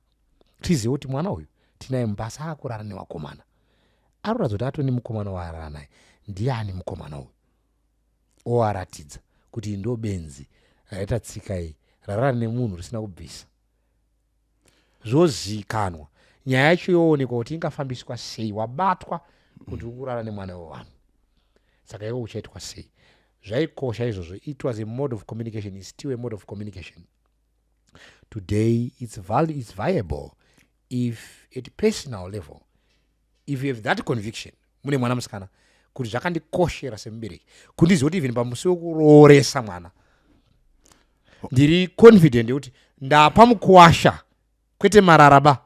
Tizive kuti mwana uyu tinaye mubasa akurara nevakomana, aroratidza kuti atone mukomana waarara naye. Ndiani mukomana uyu? Oaratidza kuti ndo benzi raita tsika iyi, rarara nemunhu risina kubvisa. Zvozikanwa, nyaya yacho yoonekwa kuti ingafambiswa sei. Wabatwa kuti uri kurara nemwana wevanhu, saka iwe uchaitwa sei? Zvaikosha izvozvo. It was a mode of communication, is still a mode of communication today. It's viable if at personal level, if you have that conviction, mune mwana musikana, kuti zvakandikoshera semubereki kundiziva kuti even pamusi wekurooresa mwana ndiri confident yekuti ndapa mukuwasha, kwete mararaba.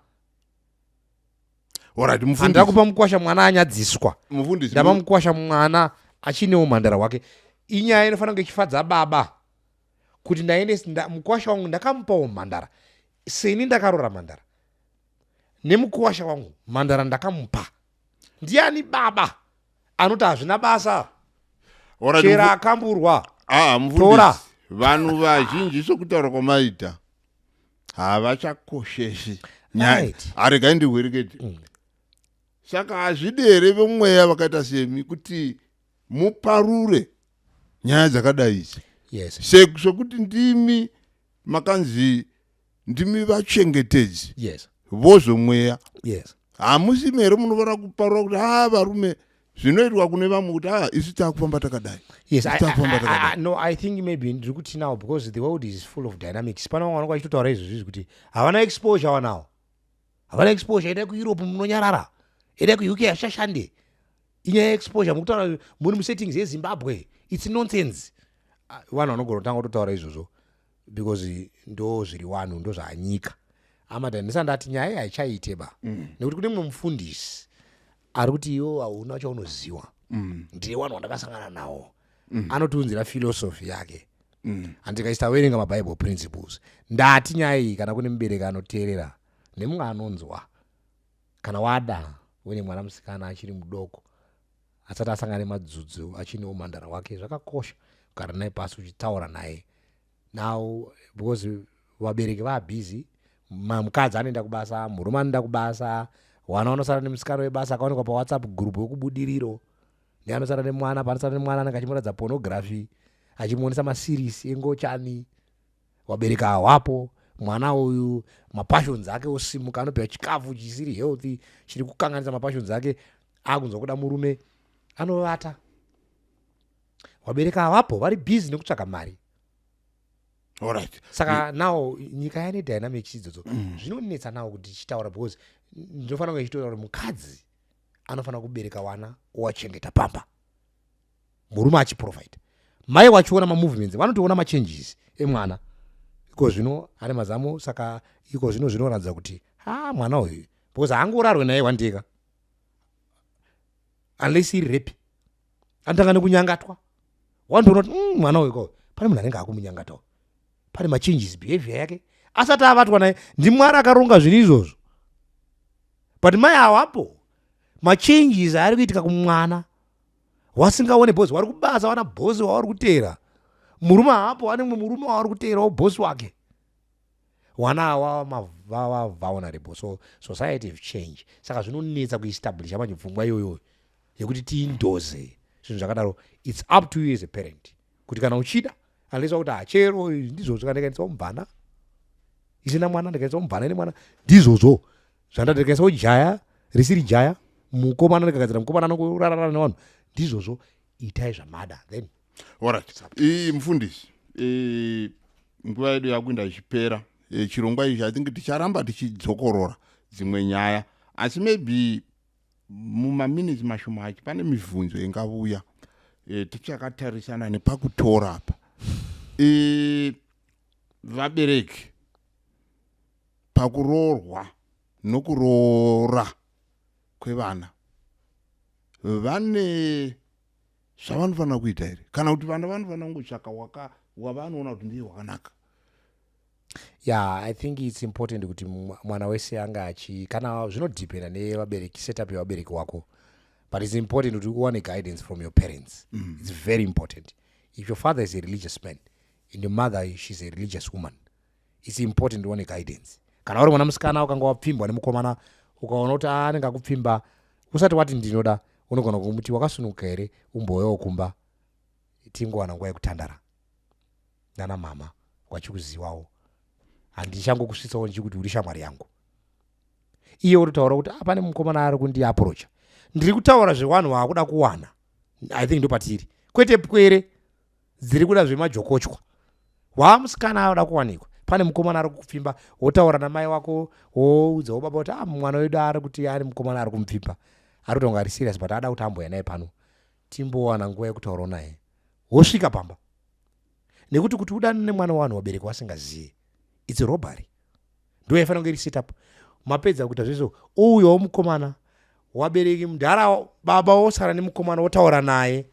Alright.
Handida
mufundisi
kupa mukuwasha mwana anyadziswa.
Mufundisi.
Ndapa mukuwasha mwana achinewo mhandara wake. Inyaya inofanira kunge ichifadza baba kuti ndaende mukuwasha wangu ndakamupawo mhandara, seni ndakarora mhandara nemukuwasha wangu mhandara ndakamupa. Ndiani baba anoti hazvina basa?
Alright,
Chera akamburwa.
Ah,
Tora.
mufundisi, vanhu vazhinji, sokutaura kwamaita, havachakoshesi nyaya. Aregai ndihwerekete. Saka hazvidi here vemweya vakaita semi kuti muparure nyaya dzakadai idzi?
Yes.
Sokuti ndimi makanzi ndimi vachengetedzi vozvomweya. Hamusi here munofanira kuparura kuti ha, varume, zvinoitwa kune vamwe kuti ha, isu taakufamba takadai?
Yes,
Isu taakufamba takadai.
No, I think maybe ndiri kuti now, because the world is full of dynamics, pane vamwe vanonga vachitotaura izvozvi kuti havana exposure, wanawo havana exposure. Endai kuEurope munonyarara, endai kuUK hashashande. Inyaya yeexposure mukutaura muri musettings yeZimbabwe. It's nonsense. Ah, vanhu vanogona kutanga kutotaura izvozvo because ndo zviri wanhu, ndo zvaanyika amadha. Ndisandati nyaya iyi haichaite ba, nekuti kune mumwe mufundisi ari kuti iwo hauna chaunoziwa. Ndine vanhu vandakasangana nawo, anotiunzira philosophy yake. Handikaisa werenga maBible principles. Ndati nyaya iyi, kana kune mubereki anoteerera nemumwe anonzwa, kana wada uine mwana musikana achiri mudoko, asati asangana nemadzudzo, achinewo mhandara wake, zvakakosha kugara naye pasi uchitaura naye now, because vabereki vabhizi, mukadzi anoenda kubasa, murume anoenda kubasa, wana vanosara nemusikana webasa akaonekwa paWhatsApp group wekubudiriro, neanosara nemwana. Panosara nemwana anenge achimuratidza pornography, achimuonesa maseries engochani. Wabereki hawapo, mwana uyu mapassions ake osimuka, anopiwa chikafu chisiri healthy, chiri kukanganisa mapassions ake, akunzwa kuda murume, anovata. Wabereki havapo, vari busy nekutsvaga mari. Saka now nyika yane dynamics idzodzo. Zvinonetsa nawo kuti tichitaura, because ndinofanira kunge ichitaura kuti mukadzi anofanira kubereka wana owachengeta pamba, murume achiprovide. Mai wachiona mamovements, vanotoona machanges emwana iko zvino ane mazamo. Saka iko zvino zvinoratidza kuti ha, mwana uyu, because haangorarwe naye wandeka unless iri rape. Anotanga nekunyangatwa, wandoona kuti mwana uyu ko pane munhu anenge akumunyangatawo, pane machanges behavior yake asati avatwa naye. NdiMwari akaronga zvinhu izvozvo, but mai hawapo, machanges ari kuitika kumwana wasingaone bhosi wari kubasa, wana bhosi wavari kuteera. Murume haapo, ane mumwe murume wavari kuteerawo, bhosi wake. Wana awa vava vulnerable. So society have change, saka zvinonetsa kuestablisha manje pfungwa iyoyo yekuti tiindoze zvinhu zvakadaro. It's up to you as a parent kuti kana uchida, unless wakuti hachero ndizvozvo, kana ndikaendesawo mubvana isina mwana, ndikaendesawo mubvana ine mwana, ndizvozvo zvandati, ndikaendesawo jaya risiri jaya, mukomana, ndikagadzira mukomana anongorarara nevanhu, ndizvozvo, itai zvamada then.
Alright, mufundisi, nguva yedu yakuenda ichipera. Chirongwa ichi, I think ticharamba tichidzokorora dzimwe nyaya, asi maybe mumaminitsi mashoma achi pane mibvunzo ingavuya. Tichakatarisana nepakutora apa, vabereki pakuroorwa nokuroora kwevana vane zvavanofanira kuita here, kana kuti vana vanofanira kungotsvaka wavanoona kuti ndiye wakanaka?
Yeah, I think it's important kuti mwana wese anga achi, kana zvinodhipenda nevabereki, setup yevabereki wako, but it's important kuti uwane guidance from your parents. It's very important. If your father is a religious man, And the mother, she's a religious woman. It's important uone guidance. Kana uri mwana musikana ukanga wapfimbwa nemukomana, ukaona kuti anenge akupfimba, usati wati ndinoda, unogona kumuti, "Wakasununguka here? Umbouyawo kumba tingowana nguva yekutandara nana mama wachikuzivawo. Handichangokusvitsawo ndichikuti uri shamwari yangu." Iye wototaura kuti, "Ah, pane mukomana ari kundiapproacha." Ndiri kutaura zvevanhu vaakuda kuwana. I think ndopatiri, kwete pwere dziri kuda zvemajokochwa. Waamusikana anoda kuwanikwa, pane mukomana ari kukupfimba, wotaura namai wako, woudzawo baba kuti, "Ah, mwana wedu ari kuti ari mukomana ari kumupfimba, ari kutonga ari serious, but ada kuti amboya naye pano timbowana nguva yekutaurawo naye." Wosvika pamba, nekuti kuti udane nemwana wavanhu vabereki vasingazivi, it's robbery. Ndo yaifanira kunge iri setup. Mapedza kuita zvese, ouyawo mukomana, wabereki, mudhara, baba wosara nemukomana, wotaura naye.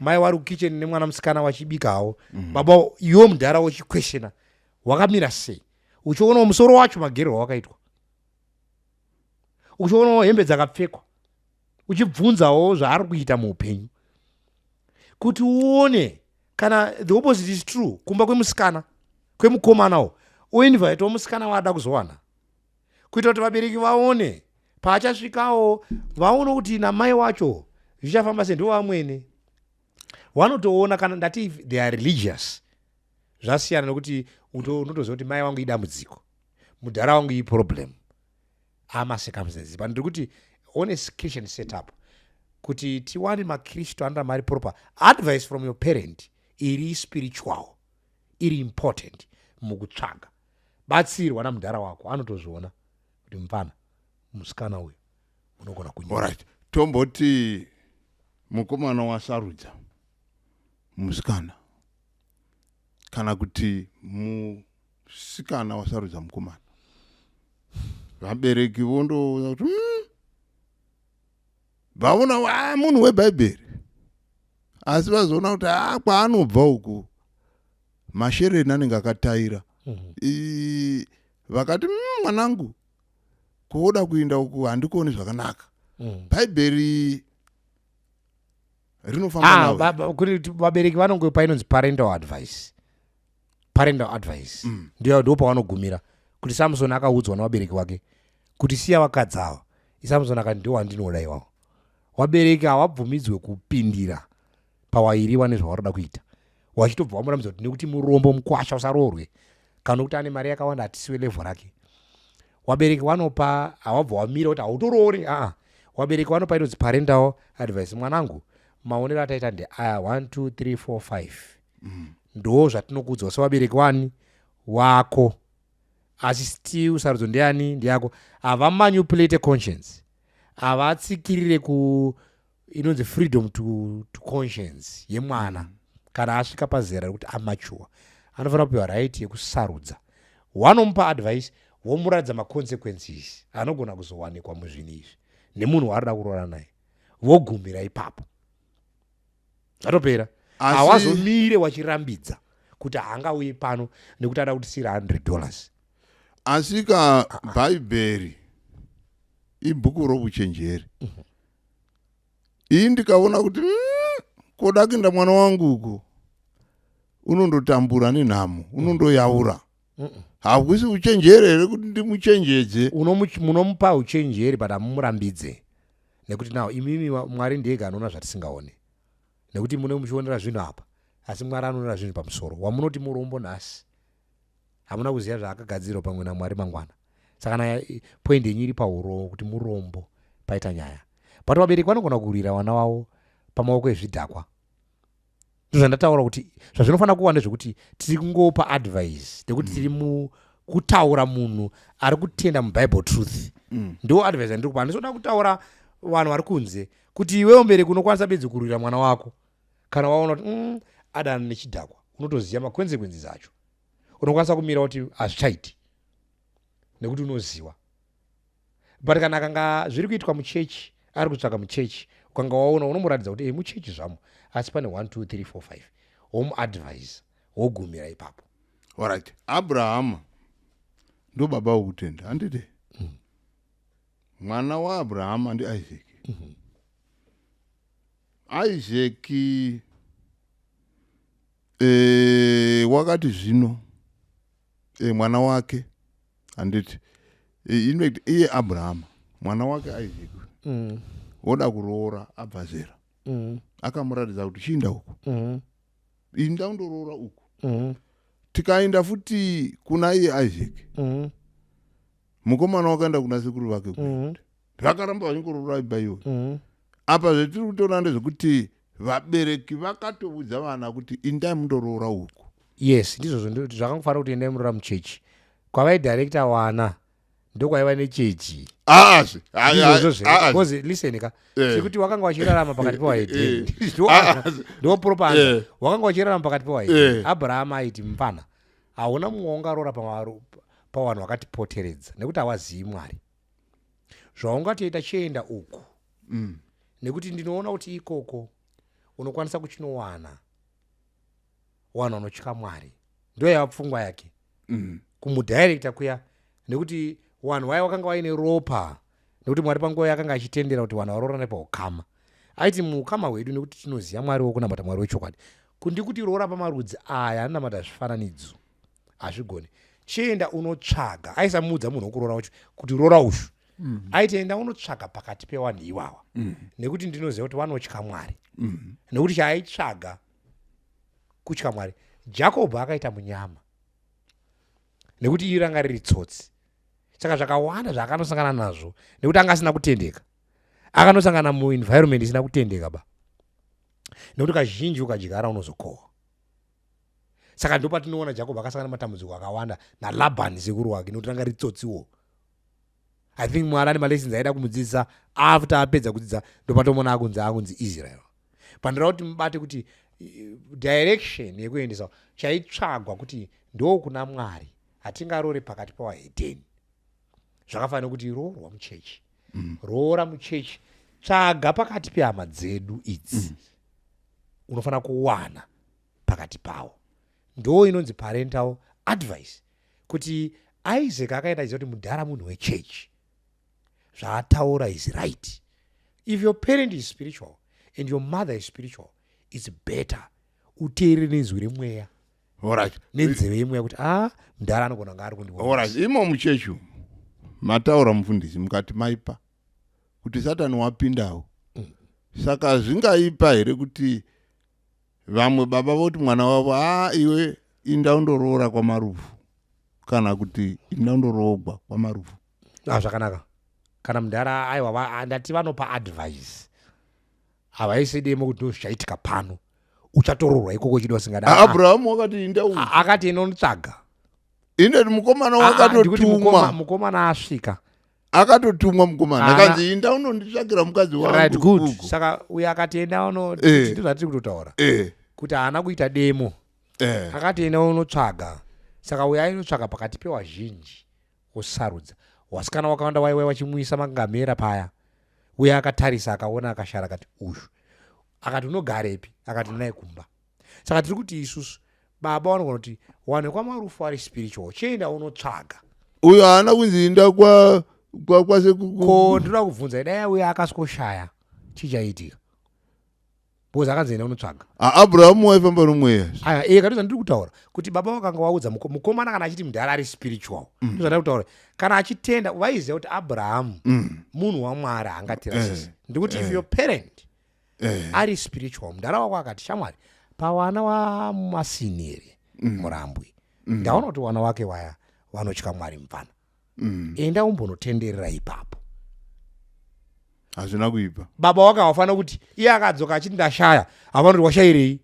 Mai wari kukitchen nemwana musikana wachibikawo. Baba, iwo mudhara wochiquestiona, "Wakamira sei?" Uchionawo musoro wacho, magererwo wakaitwa, uchionawo hembe dzakapfekwa, uchibvunzawo zvaari kuita muupenyu, kuti uone kana the opposite is true. Kumba kwemusikana, kwemukomanawo, oinvitawo musikana waada kuzowana, kuitira kuti vabereki vaone paachasvikawo, vaone kuti namai wacho zvichafamba se. Ndo vamwene vanotoona kana ndati they are religious. Zvasiyana nekuti unotoziva kuti mai vangu idambudziko, mudhara wangu iproblem, amacircumstances. But ndiri kuti on a Christian setup, kuti tiwane makristu anoramba ari proper, advice from your parent iri spiritual iri important mukutsvaga. Batsirwa namudhara wako, anotozviona kuti mupana musikana uyu unogona kunyora.
Alright, tomboti mukomana wasarudza musikana, kana kuti musikana wasarudza mukomana, vabereki vondoona kuti vaona, ah, munhu webhaibheri, asi vazoona kuti a kwaanobva uku mashereni anenge akataira. Vakati, mwanangu, kuoda kuinda uku handikuoni zvakanaka. Bhaibheri rinofamba
Ah,
nawe."
Kuti vabereki vanongopa inonzi parental advice. Parental advice ndiyo ndo pavanogumira, kuti Samson akaudzwa navabereki vake kuti, "Siya vakadzi ava." Samson akati, "Ndo wandinoda iwawo." Vabereki havabvumidzwe kupindira pawairiwa nezvawaroda kuita, wachitobva wamurambidza kuti nekuti murombo, mukwasha, usaroorwe, kana kuti ane mari yakawanda, hatisiwe level rake. Wabereki wanopa, hawabva wamira kuti hautoroori. Aa, wabereki wanopa inonzi parental advice: "Mwanangu, maonero ataita ndeaya, 1 2 3 4 5, ndo zvatinokuudzwa sevabereki wani wako, asi still sarudzo ndeyani? Ndeyako." Havamanipulate conscience, havatsikirire ku inonzi freedom to conscience yemwana. Kana asvika pazera rekuti amature, anofanira kupiwa right yekusarudza. Wanomupa advice, womuratidza maconsequences anogona kuzowanikwa muzvinhu izvi nemunhu waarida kuroora naye, vogumira ipapo, zvatopera. Hawazomire wachirambidza kuti haangauyi pano nekuti ada kutisiyira $100.
Asi ka bhaibheri ibhuku rokuchenjeri. Iyi ndikaona kuti koda kuenda mwana wangu uko, unondotambura nenhamo, unondoyaura, hakusi uchenjeri here kuti ndimuchenjedze?
Munomupa uchenjeri, but hamumurambidze, nekuti now imimi Mwari ndega anoona zvatisingaoni, nekuti mune muchionera zvinhu apa, asi Mwari anoonera zvinhu pamusoro. Wamunoti murombo nhasi, hamuna kuziva zvaakagadzirwa pamwe naMwari mangwana. Saka kana point yenyu iri pauro kuti murombo, paita nyaya. But vabereki vanogona kurwira vana vavo pamaoko ezvidhakwa. Ndozvandataura kuti zvazvinofanira kuva ndezvekuti tiri kungopa advice, nekuti tiri mukutaura munhu ari kutenda muBible truth. Ndo advice yandiri kupa. Handisoda kutaura vanhu vari kunze, kuti iwewo mubereki unokwanisa bedzi kurwira mwana wako kana waona kuti adana nechidhakwa, unotoziva maconsequences acho, unokwanisa kumira kuti hazvichaiti nekuti unoziva. But kana akanga zviri kuitwa muchechi, ari kutsvaka muchechi, ukanga waona, unomuratidza kuti, muchechi zvamo, asi pane 1 2 3 4 5, womuadvise, wogumira ipapo.
Alright, Abrahama ndo baba wokutenda, handiti? Mwana waAbrahama ndiIsaac. Isaac Wakati zvino mwana wake, handiti, in fact iye Abrahama, mwana wake Isaac woda kuroora, abva zera, akamuratidza kuti chiinda uku, inda undoroora uku. Tikaenda futi kuna iye Isaac, mukomana wakaenda kuna sekuru vake, vakaramba vachingoroora imba iyoyo. Apa zvetiri kutoona ndezvekuti vabereki vakatoudza vana kuti indai mundoroora uku.
Yes, ndizvozvo. Zvakangofanira kuti endai muroora muchechi. Kwavaidirecta wana ndokwaiva nechechi.
Aazve.
Ndizvozvo zve, because listen ka, sekuti wakanga wachirarama pakati pewahedheni, ndo proper answer. Wakanga wachirarama pakati pewahedheni. Abraham aiti, mufana, hauna mumwe waungaroora pavanhu vakatipoteredza, nekuti hawazivi Mwari. Zvaungatoita, chienda uku, nekuti ndinoona kuti ikoko unokwanisa kuchinowana vanhu vanotya Mwari. Ndo yava pfungwa yake kumudirecta kuya, nekuti vanhu vaya vakanga vaine ropa, nekuti Mwari panguva yakanga achitendera kuti vanhu varoorane paukama. Aiti muukama hwedu, nekuti tinoziva Mwari wokunamata, Mwari wechokwadi, kundi kuti roora pamarudzi aya anonamata zvifananidzo hazvigoni. Chienda unotsvaga. Aisamuudza munhu wokuroora wacho kuti roora ushu. Aiti enda unotsvaga pakati pevanhu iwawa, nekuti ndinoziva kuti vanotya Mwari, nekuti chaaitsvaga kutya Mwari. Jakobho akaita munyama nekuti iri ranga riri tsotsi, saka zvakawanda zvaakanosangana nazvo nekuti anga asina kutendeka, akanosangana muenvironment isina kutendeka ba, nekuti kazhinji ukadyara unozokohwa. Saka ndo patinoona Jakobho akasangana nematambudziko akawanda naLabhani sekuru wake, nekuti ranga riri tsotsiwo. I think Mwari ane malessons aida kumudzidzisa. After apedza kudzidza, ndopatomona akunzi Israel. Pandira kuti mubate kuti direction yekuendesa chaitsvagwa kuti ndokuna Mwari. Hatingarore pakati pawahedheni. Zvakafanira kuti roorwa muchechi, roora muchechi, tsvaga pakati pehama dzedu idzi, unofanira kuwana pakati pavo. Ndo inonzi parental advice, kuti Isaac akaenda achiziva kuti mudhara munhu wechechi, zvaataura is right. If your parent is spiritual and your mother is spiritual, it's better uteerere nenzwi remweya nenzeve yemweya kuti a mudhara anogona kunge ari kundiona.
Alright, imo muchechi umu mataura, mufundisi, mukati maipa kuti Satani wapindawo. Saka zvingaipa here kuti vamwe baba voti mwana wavo, a iwe inda undoroora kwaMarufu, kana kuti inda undoroogwa kwaMarufu?
Ah, zvakanaka kana mudhara, aiwa, ndati vanopa advice, havaisi demo kuti ndo zvichaitika pano, uchatororwa ikoko chidi wasingada.
Ah, Abrahamu wakati inda uku.
Akati inotsvaga.
Indeti mukomana
Ah, ah, ndikuti
wakatotumwa.
Mukomana asvika.
Akatotumwa mukomana. Akanzi inda unonditsvakira mukadzi wangu
Right, good.
uku.
Saka uyo akati enda uno, ndizvo zvatiri kutotaura, kuti haana kuita demo. Akati enda unotsvaga. Saka uyo ainotsvaga pakati pewazhinji, osarudza wasikana wakawanda, waiwai wachimuisa mangamera paya. Uye akatarisa, akaona, akashara, akati uyu. Akati unogarepi? Akati naye kumba. Saka tiri kuti isusu baba vanogona kuti wanhu kwamarufu ari spiritual, chienda unotsvaga.
Uyo haana kunzi inda kwasekuru.
Ko ndinoda kubvunza, dai uyo akasikoshaya, chichaitika? Because akanzi enda unotsvaga.
Abrahamu waifamba nomweya.
Aya, iye katoza. Ndiri kutaura kuti baba vakanga vaudza mukomana, kana achiti mudhara ari spiritual, ndozvandiri kutaura, kana achitenda, vaiziva kuti Abrahamu munhu waMwari, haangatirasisi. Ndikuti if your parent ari spiritual, mudhara wako akati, shamwari, pawana wamasiniri Murambwi, ndaona kuti wana wake waya vanotya Mwari, mupfana, enda umbonotenderera ipapo.
Hazvina kuipa.
Baba wake havafanira kuti iye akadzoka achiti ndashaya, havanoti washayirei,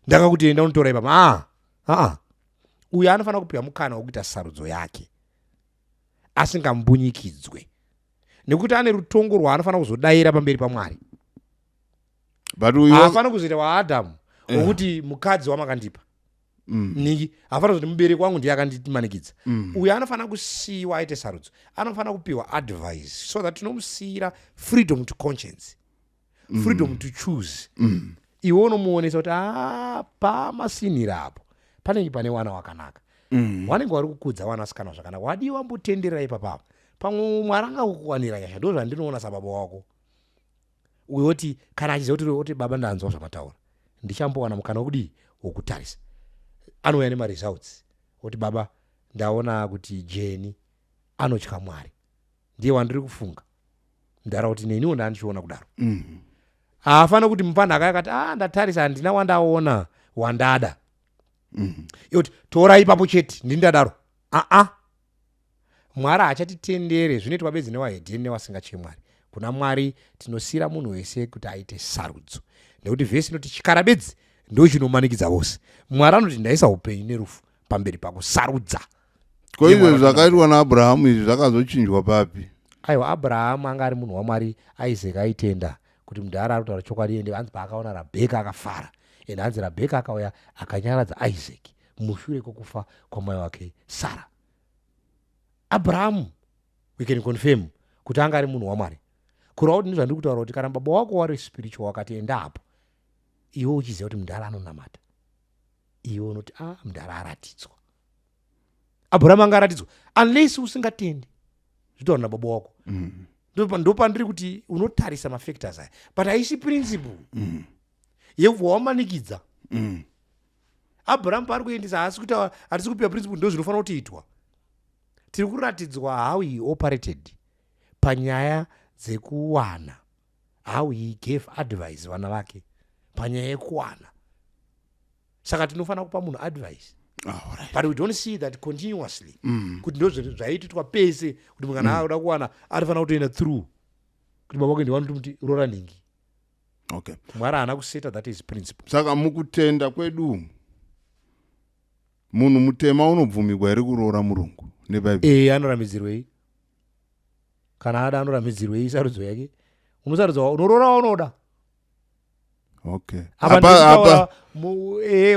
ndakakuti enda unotora ipapo. Ah, ah. Uyo anofanira kupiwa mukana wekuita sarudzo yake asingambunyikidzwe, nekuti ane rutongo rwaanofanira kuzodayira pamberi paMwari.
But uyo
Haafaniri kuzoita waAdhamu wokuti mukadzi wamakandipa ningi. Haafaniri kuzoti mubereki wangu ndiye akandimanikidza. Uyo anofanira kusiyiwa aite sarudzo, anofanira kupiwa advice, so that tinomusiyira freedom to conscience, freedom to choose. Iwe unomuonesa kuti a pamasinira apo panenge pane wana wakanaka, wanenge wari kukudza wanasikana zvakanaka, wadii wambotenderera ipapapo, pamwe Mwari angakukuwanira nyasha. Ndo zvandinoona sababa wako. Uyo oti kana achiziva kuti oti, baba, ndanzwa zvamataura, ndichambowana mukana wekudii, wokutarisa. Anouya nemaresults oti, "Baba, ndaona kuti Jeni anotya Mwari, ndiye wandiri kufunga." Ndara kuti neniwo ndandichiona kudaro. Haafanira kuti mupanhaka yakati, "A, ndatarisa, handina wandaona wandada." Yoti tora ipapo chete, ndini ndadaro. Aa, Mwari haachatitendere. Zvinoitwa bedzi newahedheni newasingatye Mwari. Kuna Mwari tinosiyira munhu wese kuti aite sarudzo, nekuti vhesi inoti chikara bedzi ndo chinomanikidza vose. Mwari anoti, "Ndaisa upenyu nerufu pamberi pako, sarudza."
Ko izvo zvakaitwa naAbhurahamu izvi zvakazochinjwa papi?
Aiwa, Abrahamu anga ari munhu waMwari. Isaac aitenda kuti mudhara ari kutaura chokwadi. Ende hanzi paakaona Rabheka akafara. Ende hanzi Rabheka akauya akanyaradza Isaac mushure kwekufa kwamai wake Sara. Abrahamu, we can confirm kuti anga ari munhu waMwari. Kureva kuti ndizvandiri kutaura kuti kana baba wako wari spiritual, wakati enda apo, iwe uchiziva kuti mudhara anonamata, iwe unoti, "A, ah, mudhara aratidzwa." Abrahamu anga aratidzwa. Unless usingatendi zvitaura nababa wako. Ndopandiri kuti unotarisa mafactors aya, but haisi principle yekubva wamanikidza. Abrahamu paari kuendesa, haasi kutaura, hatisi kupiwa principle ndo zvinofanira kutoitwa. Tiri kuratidzwa how he operated panyaya dzekuwana, how he gave advice vana vake panyaya yekuwana. Saka tinofanira kupa munhu advice, but we don't see that continuously kuti ndo zvaititwa pese, kuti munhu kana akuda kuwana anofanira kutoenda through kuti baba wake ndivanotomuti rora nhingi. Mwari haana kuseta that is principle.
Saka mukutenda kwedu, munhu mutema unobvumigwa here kuroora murungu nebhaibheri?
E, anorambidzirwei? Kana ada, anorambidzirwei? Sarudzo yake. Unosarudza, unoroora waunoda. Apa ndikutaura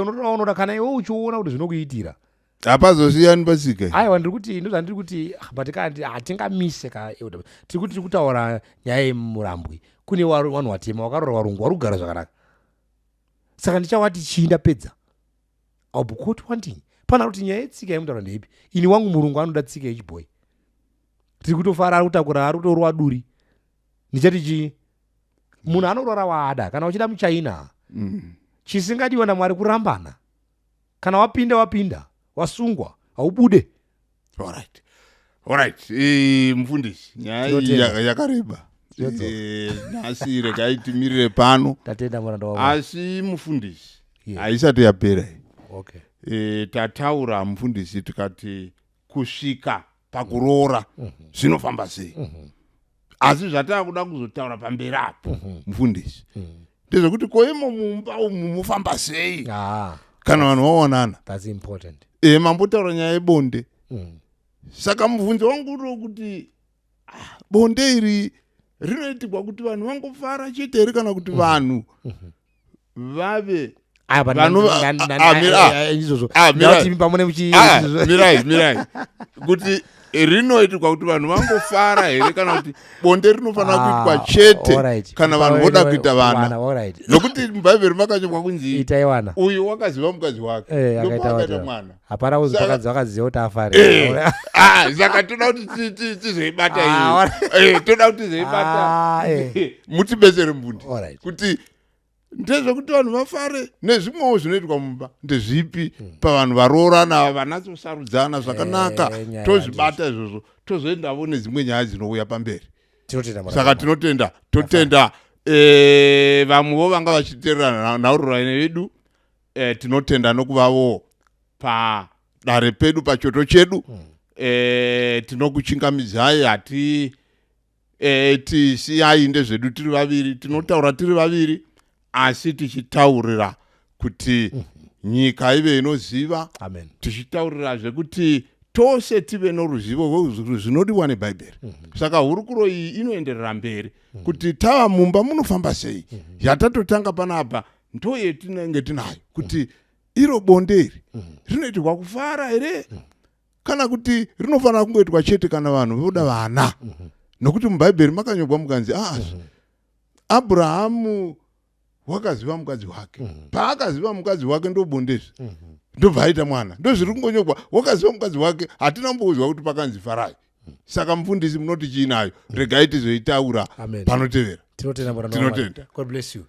unotoda unoda kana iwe uchiona kuti zvinokuitira.
Hapazosiyani pasika.
Aiwa, ndiri kuti ndozvandiri kuti, ah, but kandi hatingamise ka. Tiri kuti tiri kutaura nyaya yemurambwi. Kune vanhu vatema vakarora varungu vari kugara zvakanaka. Saka ndichavati chii ndapedza? I'll be caught wanting. Pana kuti nyaya yetsika yemutaura ndeipi? Ini wangu murungu anoda tsika yechibhoyi, tiri kutofara, ari kutakura, ari kutorova duri. Ndichati chii? Munhu anorora waada. Kana uchida muchina, chisingadiwa naMwari kurambana. Kana wapinda, wapinda, wasungwa, haubude.
Alright. Mufundisi, nyaya iyi yakareba. Nhasi regai timirire pano.
Tatenda, muranda
wangu. Asi mufundisi, haisati yapera iyi.
Okay.
Tataura mufundisi, tikati kusvika pakuroora zvinofamba sei. Asi zvataakuda kuzotaura pamberi apo, mufundisi, ndezvekuti koimo mumba umu mufamba sei kana vanhu vaonana?
That's important.
Mambotaura nyaya yebonde. Saka mubvunzo wangu uri kuti, ah, bonde iri rinoitirwa kuti vanhu vangofara chete here, kana kuti vanhu vave
Izvozvo pamune muchi
Mirai, mirai. Kuti rinoitirwa kuti vanhu vangofara here, kana kuti bonde rinofanira kuitwa chete kana vanhu voda kuita vana? Nokuti mubhaibheri makanyorwa kunzi
itai wana.
Uyu wakaziva mukadzi wake,
akaita
ndopaakaita mwana.
Hapana kuzi pakadzi vakaziva kuti afare.
Ah, saka toda kuti tizoibata iyi. Toda kuti tizoibata. Mutibetsere mbundi, kuti ndezvekuti vanhu vafare nezvimwewo zvinoitwa mumba ndezvipi pavanhu varoorana vanatsosarudzana zvakanaka?
Nyaya.
Tozvibata izvozvo, tozoendavo nedzimwe nyaya dzinouya pamberi.
Tinotenda muranda
Saka
wangu.
Tinotenda, totenda vamwewo vanga vachiteerera nhaurirano yedu. Tinotenda nokuvavo padare pedu, pachoto chedu. Tinokuchingamidzai. Hati tisiyai ndezvedu tiri vaviri, tinotaura tiri vaviri, asi tichitaurira kuti nyika ive inoziva.
Amen.
Tichitaurira zvekuti tose tive noruzivo rwezvinodiwa nebhaibheri. Saka hurukuro iyi inoenderera mberi kuti tava mumba munofamba sei. Yatatotanga panapa ndo yetinenge tinayo, kuti iro bonde iri rinoitirwa kufara here, kana kuti rinofanira kungoitwa chete kana vanhu voda vana? Nokuti mubhaibheri makanyorwa mukanzi, aa, Abrahamu wakaziva mukadzi wake. Paakaziva mukadzi wake, ndobondezve, ndobva aita mwana. Ndozviri kungonyorwa, wakaziva mukadzi wake. Hatina kumboudzwa kuti pakanzi farai. Saka mufundisi, munoti chiinayo? Regai tizoitaura
Amen.
panotevera.
Tinotenda, muranda waMwari.
Tinotenda.
God bless you.